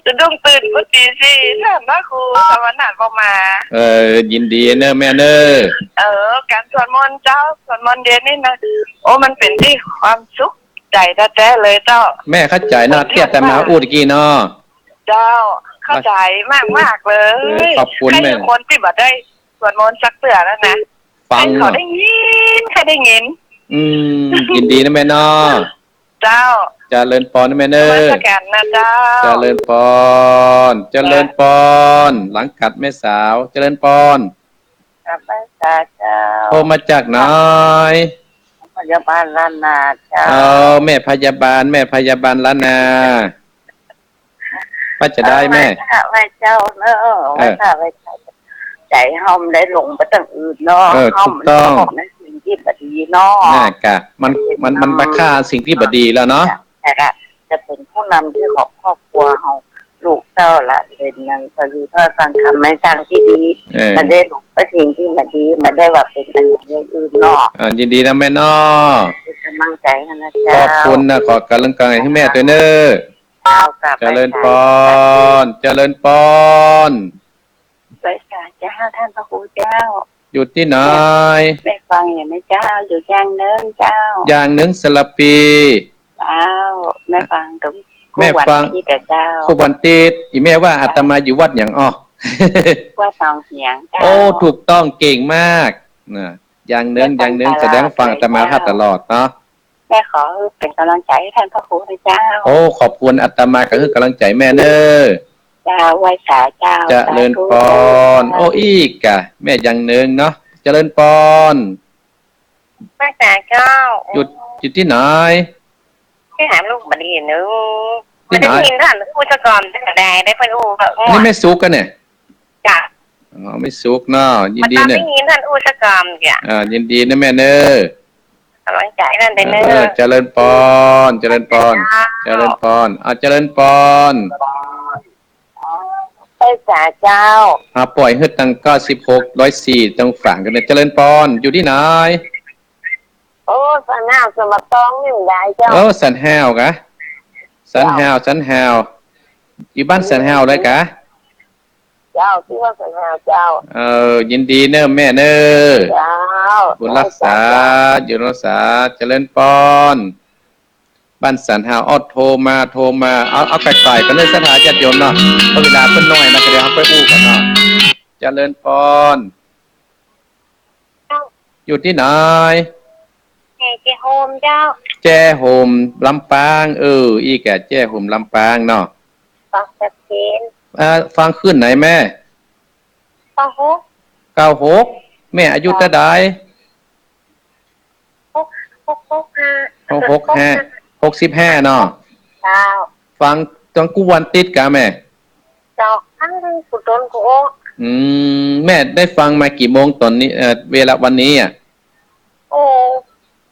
สะดุ้งตื่นเมื่อตีสี่ ท่านพระครูสวรรค์บ่มา เออ ยินดีเน่อแม่เน่อ เออ การสวดมนต์เจ้า สวดมนต์เย็นนี่นะ โอ้ มันเป๋นตี้ความสุขใจ๋แต๊ๆ เลยเจ้า แม่เข้าใจ๋เนาะ ตี้อาตมาอู้ตะกี้เนาะ เจ้า เข้าใจ๋มากๆ เลย เออ ขอบคุณแม่ ใค่คนตี้บ่ได้สวดมนต์สักเตื้อแล้วนะ ฟัง ใค่เขาได้ยิน ใค่ได้ยิน อืม ยินดีนะแม่เนาะ เจ้า เจริญปอนนะแม่เน่อ นมัสการนะเจ้า เจริญปอน เจริญปอน หลังกัดแม่สาว เจริญปอน กราบไหว้สาเจ้า โทรมาจากไหน พยาบาลล้านนาเจ้า เอา แม่พยาบาล แม่พยาบาลล้านนา ว่าจะได้แม่ เออ ไหว้พระไหว้เจ้าเนาะ เออ ไหว้พระไหว้เจ้า ใจ๋เฮามันได้หลงไปตังอื่นเนาะ เออ เฮามัน ถูกต้อง ชอบในสิ่งตี้บ่ดีเนาะ น่ะกะ มัน มัน มันไปฆ่าสิ่งตี้บ่ดีแล้วเนาะ แต่กะจะเป๋นผู้นำตี้ของครอบครัวเฮา ลูกเต้าหลานเหลนนั้น ก็อยู่ถ้อยฟังกำในตางตี้ดี เออ บ่ได้หลงไปสิ่งตี้บ่ดี บ่ได้ว่าเป๋นอันอย่างอื่นเนาะ อ่า ยินดีนะแม่เนาะ เป๋นก๋ำลังใจ๋หั้นนะเจ้า ขอบคุณนะ ขอก๋ำลังใจ๋หื้อแม่ตวยเน่อ เจ้า กราบไหว้สา เจริญปอน เจริญปอน ไหว้สาเจ้า ท่านพระครูเจ้า อยู่ตี้ไหน แม่ฟังอยู่นะเจ้า อยู่ยางเนิ้งเจ้า ยางเนิ้งสระปี เจ้า แม่ฟังตรง แม่ฟัง คู่วันอาทิตย์อะเจ้า คู่วันอาทิตย์ อี่แม่ว่าอาตมาอยู่วัดหยังอ้อ วัดหนองเหียงเจ้า โอ้ ถูกต้อง เก่งมาก น่ะ ยางเนิ้ง ยางเนิ้ง แสดงว่าฟังอาตมาภาพตลอดเนาะ แม่ขอเป๋นก๋ำลังใจ๋หื้อต้านพระครูนะเจ้า โอ้ ขอบคุณ อาตมาก็หื้อก๋ำลังใจ๋แม่เน่อ เจ้า ไหว้สาเจ้า เจริญปอน สาธุ โอ้ อีกอะ แม่อย่างนึ่งเนาะ เจริญปอน ไหว้สาเจ้า อยู่ อยู่ตี้ไหน ตี้ไหนลูก บ่ดีเน่อ ตี้ไหน บ่ได้ยินต้านอู้สักกำ ได้ ได้เปิ้นอู้ก็ นี่แม่สุขกั๋นเนี่ย จ้ะ อ๋อ แม่สุขเนาะ ยินดีเน่อ บ่ได้ยินต้านอู้สักกำจ้ะ อ่า ยินดีเน่อแม่เน่อ ก๋ำลังใจ๋ต้านเน่อ เออ เจริญปอน เจริญปอน เจริญปอน อ่า เจริญปอน ไหว้สาเจ้า อ่า ป่อยหื้อตังเก้าสิบหก ร้อยสี่ ตังฝางกั๋นเนี่ย เจริญปอน อยู่ตี้ไหน โอ้ สันฮาว สมบัติตองนี่มันได้เจ้า โอ้ สันฮาวกะ สันฮาว เจ้า สันฮาว อยู่บ้านสันฮาวเลยกะ เจ้า ตี้บ้านสันฮาวเจ้า เออ ยินดีเน่อแม่เน่อ เจ้า บุญฮักษา ไหว้สาเจ้า อยู่ฮักษา เจริญปอน บ้านสันฮาว อ้อ โทรมา โทรมา เอา เอาไกลๆ กั๋นเน่อ ศรัทธาญาติโยมเนาะ เพราะเวลาเปิ้นน้อยนะ ก็เดี๋ยวเฮาไปอู้กั๋นเนาะ เจริญปอน อยู่ตี้ไหน แม่แจ้โฮมเจ้า แจ้โฮม ลำปาง เออ อีกอะ แจ้โฮม ลำปางเนาะ ฟังชัดเจน เอ่อ ฟังคลื่นไหนแม่ เก้าหก เก้าหก แม่อายุเต้าใด หก หก หกห้า หก หกห้า หกสิบห้าเนาะ เจ้า ฟังตังกู้วันติดกะแม่ เจ้า ฟังกู้ตนกู้โอ อืม แม่ได้ฟังมากี่โมงต๋อนนี้ เอ่อ เวลาวันนี้อะ โอ้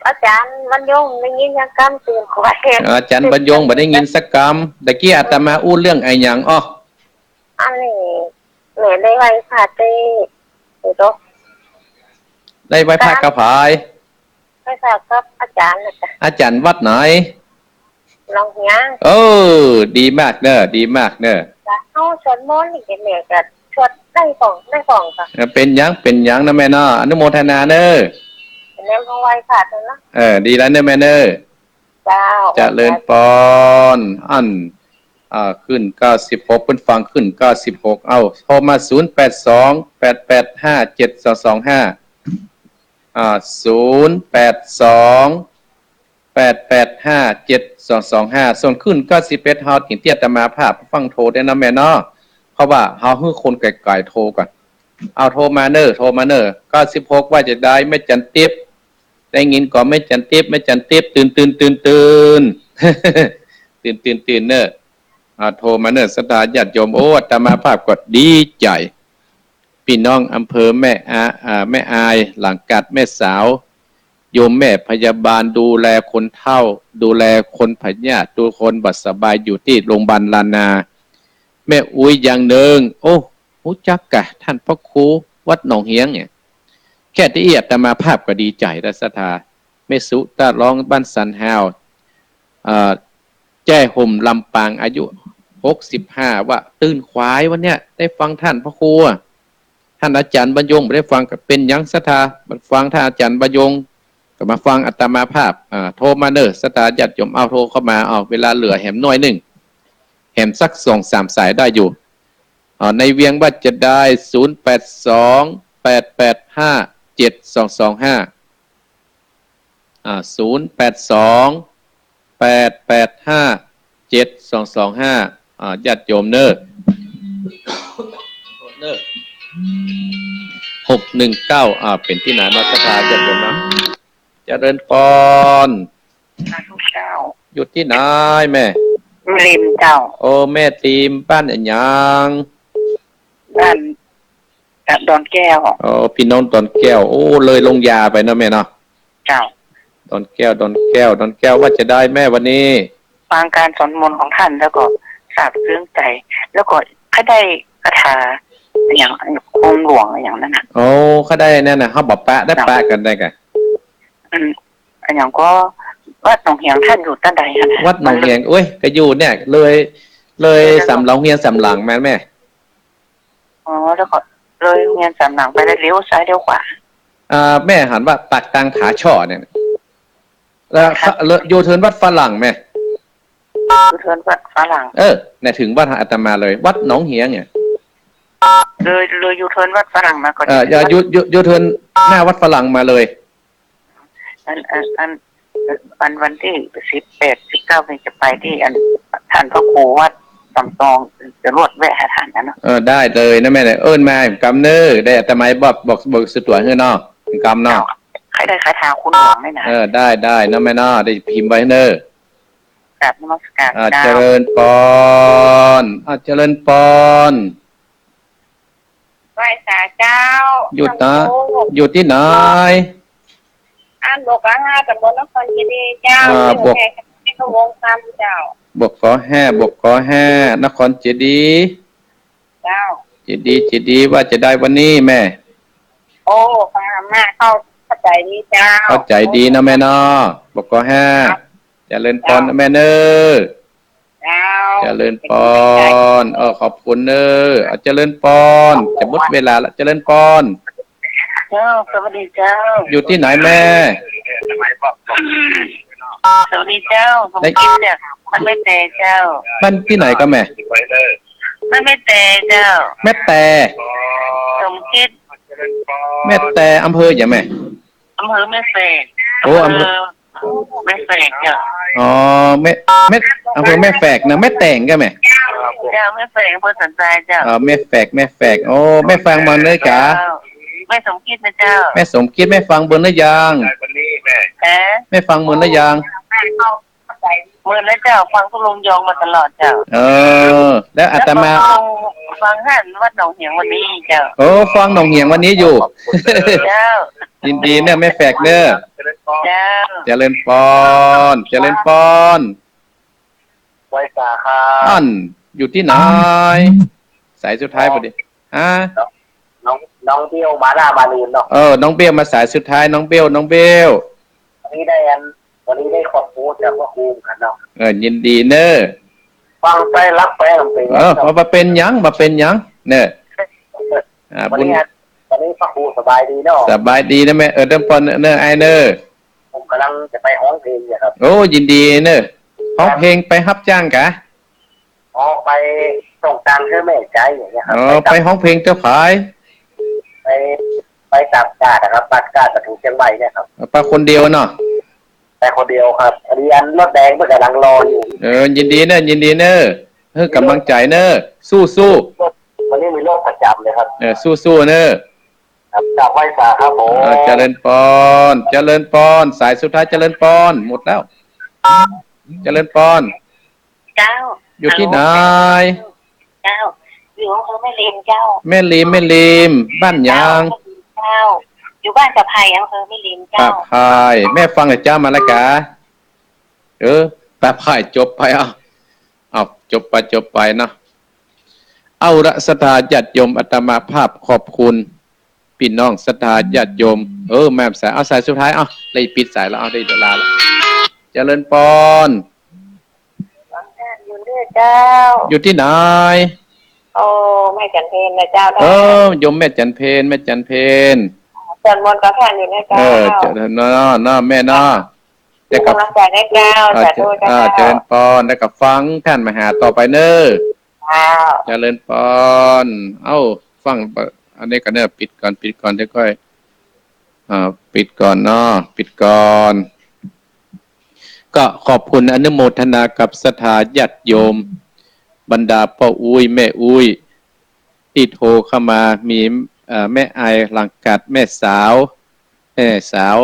อาจ๋ารย์บรรยงได้ยินสักกำ ตื่นก่อน อาจ๋ารย์บรรยงบ่ได้ยินสักกำ ตะกี้อาตมาอู้เรื่องอะหยังอ้อ อันนี้แม่ได้ไหว้พระตี้ เดี๋ยว ได้ไหว้พระกับใผ ไหว้พระกับอาจ๋ารย์น่ะจ้ะ อาจ๋ารย์วัดไหน หนองเหียง เออ ดีมากเน่อ ดีมากเน่อ จ้ะ เฮาสวดมนต์นี่แม่ก็สวดได้ของ ได้ของจ้ะ เออ เป๋นหยัง เป๋นหยังเน่อแม่เนาะ อนุโมทนาเน่อ เป๋นแนวไหว้พระเน่อ เออ ดีแล้วเน่อแม่เน่อ เจ้า เจริญปอน อัน อ่า คลื่นเก้าสิบหก เปิ้นฟังคลื่นเก้าสิบหก เอ้า โทรมา ศูนย์แปดสอง แปดแปดห้า เจ็ดสองสองห้า อ่า ศูนย์แปดสอง แปดแปดห้า เจ็ดสองสองห้า ส่วนคลื่นเก้าสิบเอ็ด เฮาถิงเตี้ยอาตมาภาพฟังโทรได้เนาะแม่เนาะ เพราะว่าเฮาหื้อคนไก๋ๆ โทรก่อน เอาโทรมาเน่อ โทรมาเน่อ เก้าสิบหก ว่าจะใด แม่จันติ๊บ ได้ยินก่อแม่จันติ๊บ แม่จันติ๊บ ตื่น ตื่น ตื่น ตื่น ตื่น ตื่น ตื่นเน่อ อ่า โทรมาเน่อ ศรัทธาญาติโยม โอ้ อาตมาภาพก็ดีใจ๋ ปี้น้องอำเภอแม่อา อ่า แม่อาย หลางกาด แม่สาว โยมแม่พยาบาลดูแลคนเฒ่า ดูแลคนพยาธิ ดูคนบ่สบายอยู่ตี้โรงพยาบาลล้านนา แม่อุ๊ยอย่างนึ่ง โอ้ ฮู้จักกะ ต้านพระครูวัดหนองเหียงเนี่ย แค่ตี้อี้อาตมาภาพก็ดีใจ๋แล้วศรัทธา แม่สุ ต้านรองบ้านสันฮาว เอ่อ แจ้ห่มลำปาง อายุหกสิบห้า ว่าตื่นขวายวันเนี้ย ได้ฟังต้านพระครูอะ ต้านอาจ๋ารย์บรรยงบ่ได้ฟังก็เป๋นหยังศรัทธา มาฟังต้านอาจ๋ารย์บรรยง ก็มาฟังอาตมาภาพ อ่า โทรมาเน่อ ศรัทธาญาติโยม เอาโทรเข้ามา เอาเวลาเหลือแหมหน้อยนึ่ง แหมสักสองสามสายได้อยู่ อ่า ในเวียงว่าจะใด ศูนย์แปดสอง แปดแปดห้า เจ็ดสองสองห้า อ่า ศูนย์แปดสอง แปดแปดห้า เจ็ดสองสองห้า อ่า ญาติโยมเน่อ เน่อ หกหนึ่งเก้า อ่า เป๋นตี้ไหนเนาะ ศรัทธาญาติโยมเนาะ เจริญปอน สาธุเจ้า อยู่ตี้ไหนแม่ แม่ริมเจ้า โอ้ แม่ริม บ้านอะหยัง บ้าน ดอนแก้ว โอ้ ปี้น้องดอนแก้ว โอ้ เลยโรงยาไปเนาะแม่เนาะ เจ้า ดอนแก้ว ดอนแก้ว ดอนแก้ว ว่าจะใดแม่วันนี้ ฟังก๋านสวดมนต์ของต้านแล้วก็ซาบซึ้งใจ๋ แล้วก็ข้าได้คาถาอะหยัง คมหลวงอะหยังนั้นน่ะ โอ้ ข้าได้นั่นน่ะ เฮาบ่ปะ ได้ปะกั๋นได้กะ อืม อะหยังก็ วัดหนองเหียงต้านอยู่ต้านใดหั้นน่ะ วัดหนองเหียง โอ๊ย ก็อยู่เนี่ย เลย เลย เลย สามหลัง โรงเรียนสามหลังมาแม่ อ๋อ แล้วก็เลยโรงเรียนสามหลังไปแล้วเลี้ยวซ้ายเลี้ยวขวา อ่า แม่หันว่าปากตางผาช่อเนี่ย แล้ว ค่ะ เลยยูเทิร์นวัดฝรั่งแม่ ยูเทิร์นวัดฝรั่ง เออ เนี่ยเถิงวัดอาตมาเลย วัดหนองเหียงเนี่ย เลย เลยยูเทิร์นวัดฝรั่งมาก่อน เออ ยู ยู ยูเทิร์นหน้าวัดฝรั่งมาเลย อัน อัน อัน วัน วันตี้สิบแปด สิบเก้า นี่จะไปตี้อัน ต้านพระครูวัดสำตอง จะลวดแวะหาต้านนะเนาะ เออ ได้เลยนะแม่นะ เอิ้นมากำเน่อ ได้อาตมาบอก บอก บอกสุดตั๋วหื้อเนาะ กำเนาะ ใค่ได้คาถาคุณหลวงนี่นะ เออ ได้ ได้นะแม่เนาะ ได้พิมพ์ไว้เน่อ กราบนมัสการ อ่า เจ้า เจริญปอน อ่า เจริญปอน ไหว้สาเจ้า อยู่ตะ พระครู อยู่ตี้ไหน อัน บก ห้า ตำบลนครเจดีย์เจ้า อ่า อยู่ บก แห่งพระวงศ์คำเจ้า บก ห้า บก ห้า นครเจดีย์ เจ้า เจดีย์ เจดีย์ ว่าจะได้วันนี้แม่ โอ้ ค่ะ มาเข้า เข้าใจ๋ดีเจ้า เข้าใจ๋ดีนะแม่เนาะ บก ห้า ครับ เจริญปอน เจ้า นะแม่เน่อ เจ้า เจริญปอน เออ ขอบคุณเน่อ อ่ะ เจริญปอน จะหมดเวลาละ เจริญปอน เจ้า สวัสดีเจ้า อยู่ตี้ไหนแม่ สวัสดีเจ้า สมคิดจากบ้านแม่แตเจ้า บ้านตี้ไหนก็แม่ บ้านแม่แตเจ้า แม่แต สมคิด แม่แต อำเภอหยังแม่ อำเภอแม่แฝก โอ้ อำเภอ อำเภอแม่แฝกเจ้า อ๋อ แม่ แม่ อำเภอแม่แฝกนะ แม่แตงก็แม่ เจ้า แม่แฝก อำเภอสันทรายเจ้า อ๋อ แม่แฝก แม่แฝก โอ้ แม่ฟังมาเน่อจ๋า เจ้า แม่สมคิดนะเจ้า แม่สมคิด แม่ฟังเมินหรือยัง ฮะ แม่ฟังเมินหรือยัง เมินแล้วเจ้า ฟังตุ๊ลุงยองมาตลอดเจ้า เออ แล้วอาตมา แล้วฟังตุ๊ลุง ฟังหันวัดหนองเหียงวันนี้เจ้า โอ้ ฟังหนองเหียงวันนี้อยู่ เจ้า ยินดีเน่อแม่แฝกเน่อ เจ้า เจริญปอน เจริญปอน ไหว้สาครับ อัน อยู่ตี้ไหน สายสุดท้ายพอดี ฮะ น้อง น้อง น้องเบี้ยวมาหน้ามาลืนเนาะ เออ น้องเบี้ยวมาสายสุดท้าย น้องเบี้ยว น้องเบี้ยว วันนี้ได้อัน วันนี้ได้ความรู้จากพระครูเหมือนกันเนาะ เออ ยินดีเน่อ ฟังไปรับไปมันเป็น เออ บ่เป๋นหยัง บ่เป๋นหยัง เน่อ อ่า วันนี้ บุญ วันนี้พระครูสบายดีเนาะ สบายดีนะแม่ เออ เจริญปอนเน่อ อ้ายเน่อ ผมกำลังจะไปฮ้องเพลงเนี่ยครับ โอ้ ยินดีเน่อ ฮ้องเพลงไปฮับจ้างกะ อ๋อ ไปส่งตังค์หื้อแม่ใจ๊อย่างเงี้ยครับ อ๋อ ไปตังค์ ไปฮ้องเพลงเจ้าขาย ไป ไปต่างจังหวัดอะครับ ต่างจังหวัดมาถึงเชียงใหม่เนี่ยครับ ไปคนเดียวเนาะ ไปคนเดียวครับ พอดีอันรถแดงเปิ้นก่ำลังรออยู่ เออ ยินดีเน่อ ยินดีเน่อ หื้อกำลังใจ๋เน่อ สู้ๆ วันนี้มีรถประจ๋ำเลยครับ เออ สู้ๆ เน่อ ครับ กราบไหว้สาครับผม อ่า เจริญปอน เจริญปอน สายสุดท้าย เจริญปอน หมดแล้ว เจริญปอน เจ้า อยู่ตี้ไหน ฮัลโหล เจ้า อยู่อำเภอแม่ริมเจ้า แม่ริม แม่ริม บ้านหยัง เจ้า อยู่บ้านป่าไผ่ อำเภอแม่ริมเจ้า ป่าไผ่ แม่ฟังกับเจ้ามาแล้วกะ เออ ป่าไผ่ จบไป เอา เอา จบไป จบไปเนาะ เอาละ ศรัทธาญาติโยม อาตมาภาพขอบคุณ ปี้น้องศรัทธาญาติโยม เออ แม่สาย เอาสายสุดท้าย เอา ได้ปิดสายแล้ว เอา ได้เวลาแล้ว เจริญปอน อยู่นี่เจ้า อยู่ตี้ไหน โอ้ แม่จันเพญนะเจ้า เออ โยมแม่จันเพญ แม่จันเพญ สวดมนต์กับท่านอยู่นะเจ้า เออ เจริญเนาะ เนาะ แม่เนาะ แล้วก็ กำลังใจให้เจ้า อ่า สาธุเจ้า อ่า เจริญปอน แล้วก็ฟังท่านมหาต่อไปเน่อ เจ้า เจริญปอน เอ้า ฟัง อันนี้ก่อนเน่อ ปิดก่อน ปิดก่อน เดี๋ยวค่อย อ่า ปิดก่อนเนาะ ปิดก่อน ก็ขอบคุณอนุโมทนากับศรัทธาญาติโยม บรรดาป้ออุ๊ยแม่อุ๊ย ตี้โทรเข้ามา มี เอ่อ แม่ไอหลังกัด แม่สาว แม่สาว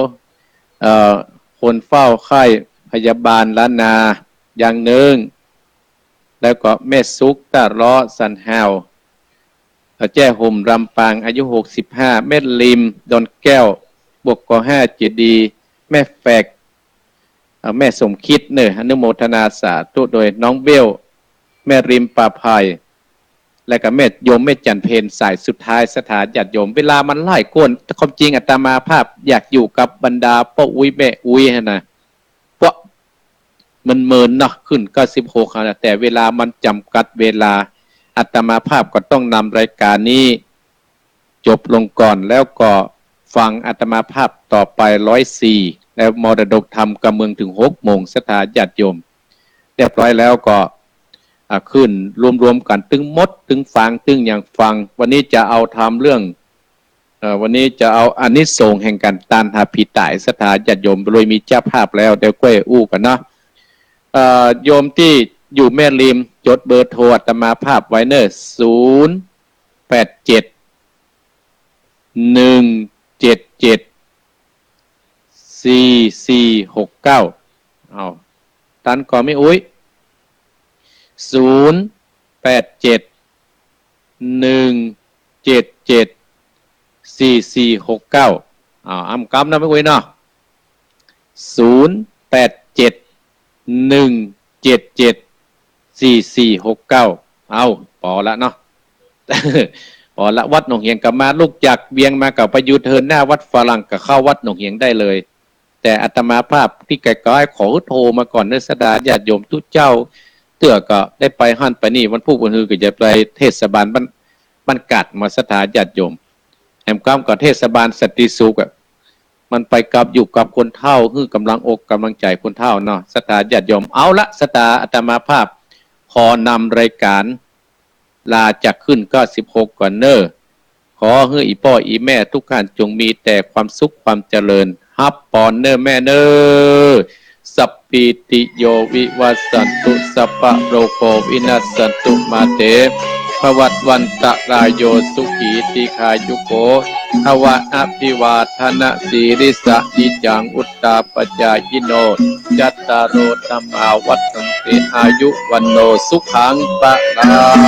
เอ่อ คนเฝ้าไข้พยาบาลล้านนา อย่างนึ่ง แล้วก็แม่สุข ต้าเลาะ สันแฮว เอ่อ แจ้ห่ม ลำปาง อายุ หกสิบห้า แม่ริม ดอนแก้ว บก ห้า เจดีย์ แม่แฝก เอ่อ แม่สมคิดเน่อ อนุโมทนาสาธุโดยน้องเบล แม่ริมป่าไผ่ และก็แม่โยมแม่จันเพญสายสุดท้าย ศรัทธาญาติโยม เวลามันหลายกวน ความจริงอาตมาภาพอยากอยู่กับบรรดาป้ออุ๊ยแม่อุ๊ยหั้นนะ เพราะมันเมินเนาะ ขึ้นเก้าสิบหกหั้นนะ แต่เวลามันจำกัดเวลา อาตมาภาพก็ต้องนำรายการนี้ จบลงก่อน แล้วก็ฟังอาตมาภาพต่อไป ร้อยสี่ แล้วมรดกธรรมกำเมือง ถึงหกโมง ศรัทธาญาติโยม เรียบร้อยแล้วก็ อ่า ขึ้นรวมๆ กั๋นตึงหมด ตึงฟัง ตึงอย่างฟัง วันนี้จะเอาธรรมเรื่อง อ่อ วันนี้จะเอาอานิสงส์แห่งก๋านตานหาผีต๋าย ศรัทธาญาติโยม โดยมีเจ้าภาพแล้ว เดี๋ยวก้อยอู้กั๋นเนาะ อ่อ โยมตี้อยู่แม่ริม จ๋ดเบอร์โทรอาตมาภาพไว้เน่อ ศูนย์ แปด เจ็ด หนึ่ง เจ็ด เจ็ด สี่ สี่ หก เก้า เอา ตันก่อแม่อุ๊ย ศูนย์ แปด เจ็ด หนึ่ง เจ็ด เจ็ด สี่ สี่ หก เก้า เอา อ้ำกำเนาะแม่อุ๊ยเนาะ ศูนย์ แปด เจ็ด หนึ่ง เจ็ด เจ็ด สี่ สี่ หก เก้า เอา ปอละเนาะ ปอละ วัดหนองเหียงก็มา ลุกจากเวียงมาก็ไปยูเทิร์นหน้าวัดฝรั่งก็เข้าวัดหนองเหียงได้เลย แต่อาตมาภาพตี้ไก๋ๆ ขอโทรมาก่อนเน่อ ศรัทธาญาติโยม ตุ๊เจ้าเตื้อก็ได้ไปหั้นไปนี่ วันพูกวันฮือก็จะไปเทศบาลบ้าน บ้านกาดมา ศรัทธาญาติโยม แหมกำก็เทศบาลสันติสุขอะ มันไปกับ อยู่กับคนเฒ่า หื้อก๋ำลังอกก๋ำลังใจ๋คนเฒ่าเนาะ ศรัทธาญาติโยม เอาละ ศรัทธา อาตมาภาพ ขอนำรายก๋าน ลาจากขึ้นเก้าสิบหกก่อนเน่อ ขอหื้ออี่ป้ออี่แม่ทุกท่านจงมีแต่ความสุขความเจริญ ฮับปอนเน่อแม่เน่อ สัพพีติโยวิวัชชันตุ สัพพะโรโควินัสสันตุ มาเต ภวัตวันตะรายโย สุขีทีฆายุโก ภวะ อภิวาทนะสีลิสสะ นิจจัง อุตตาปจายิโน จัตตาโร ธัมมา วัฑฒันติ อายุ วัณโณ สุขัง พะลัง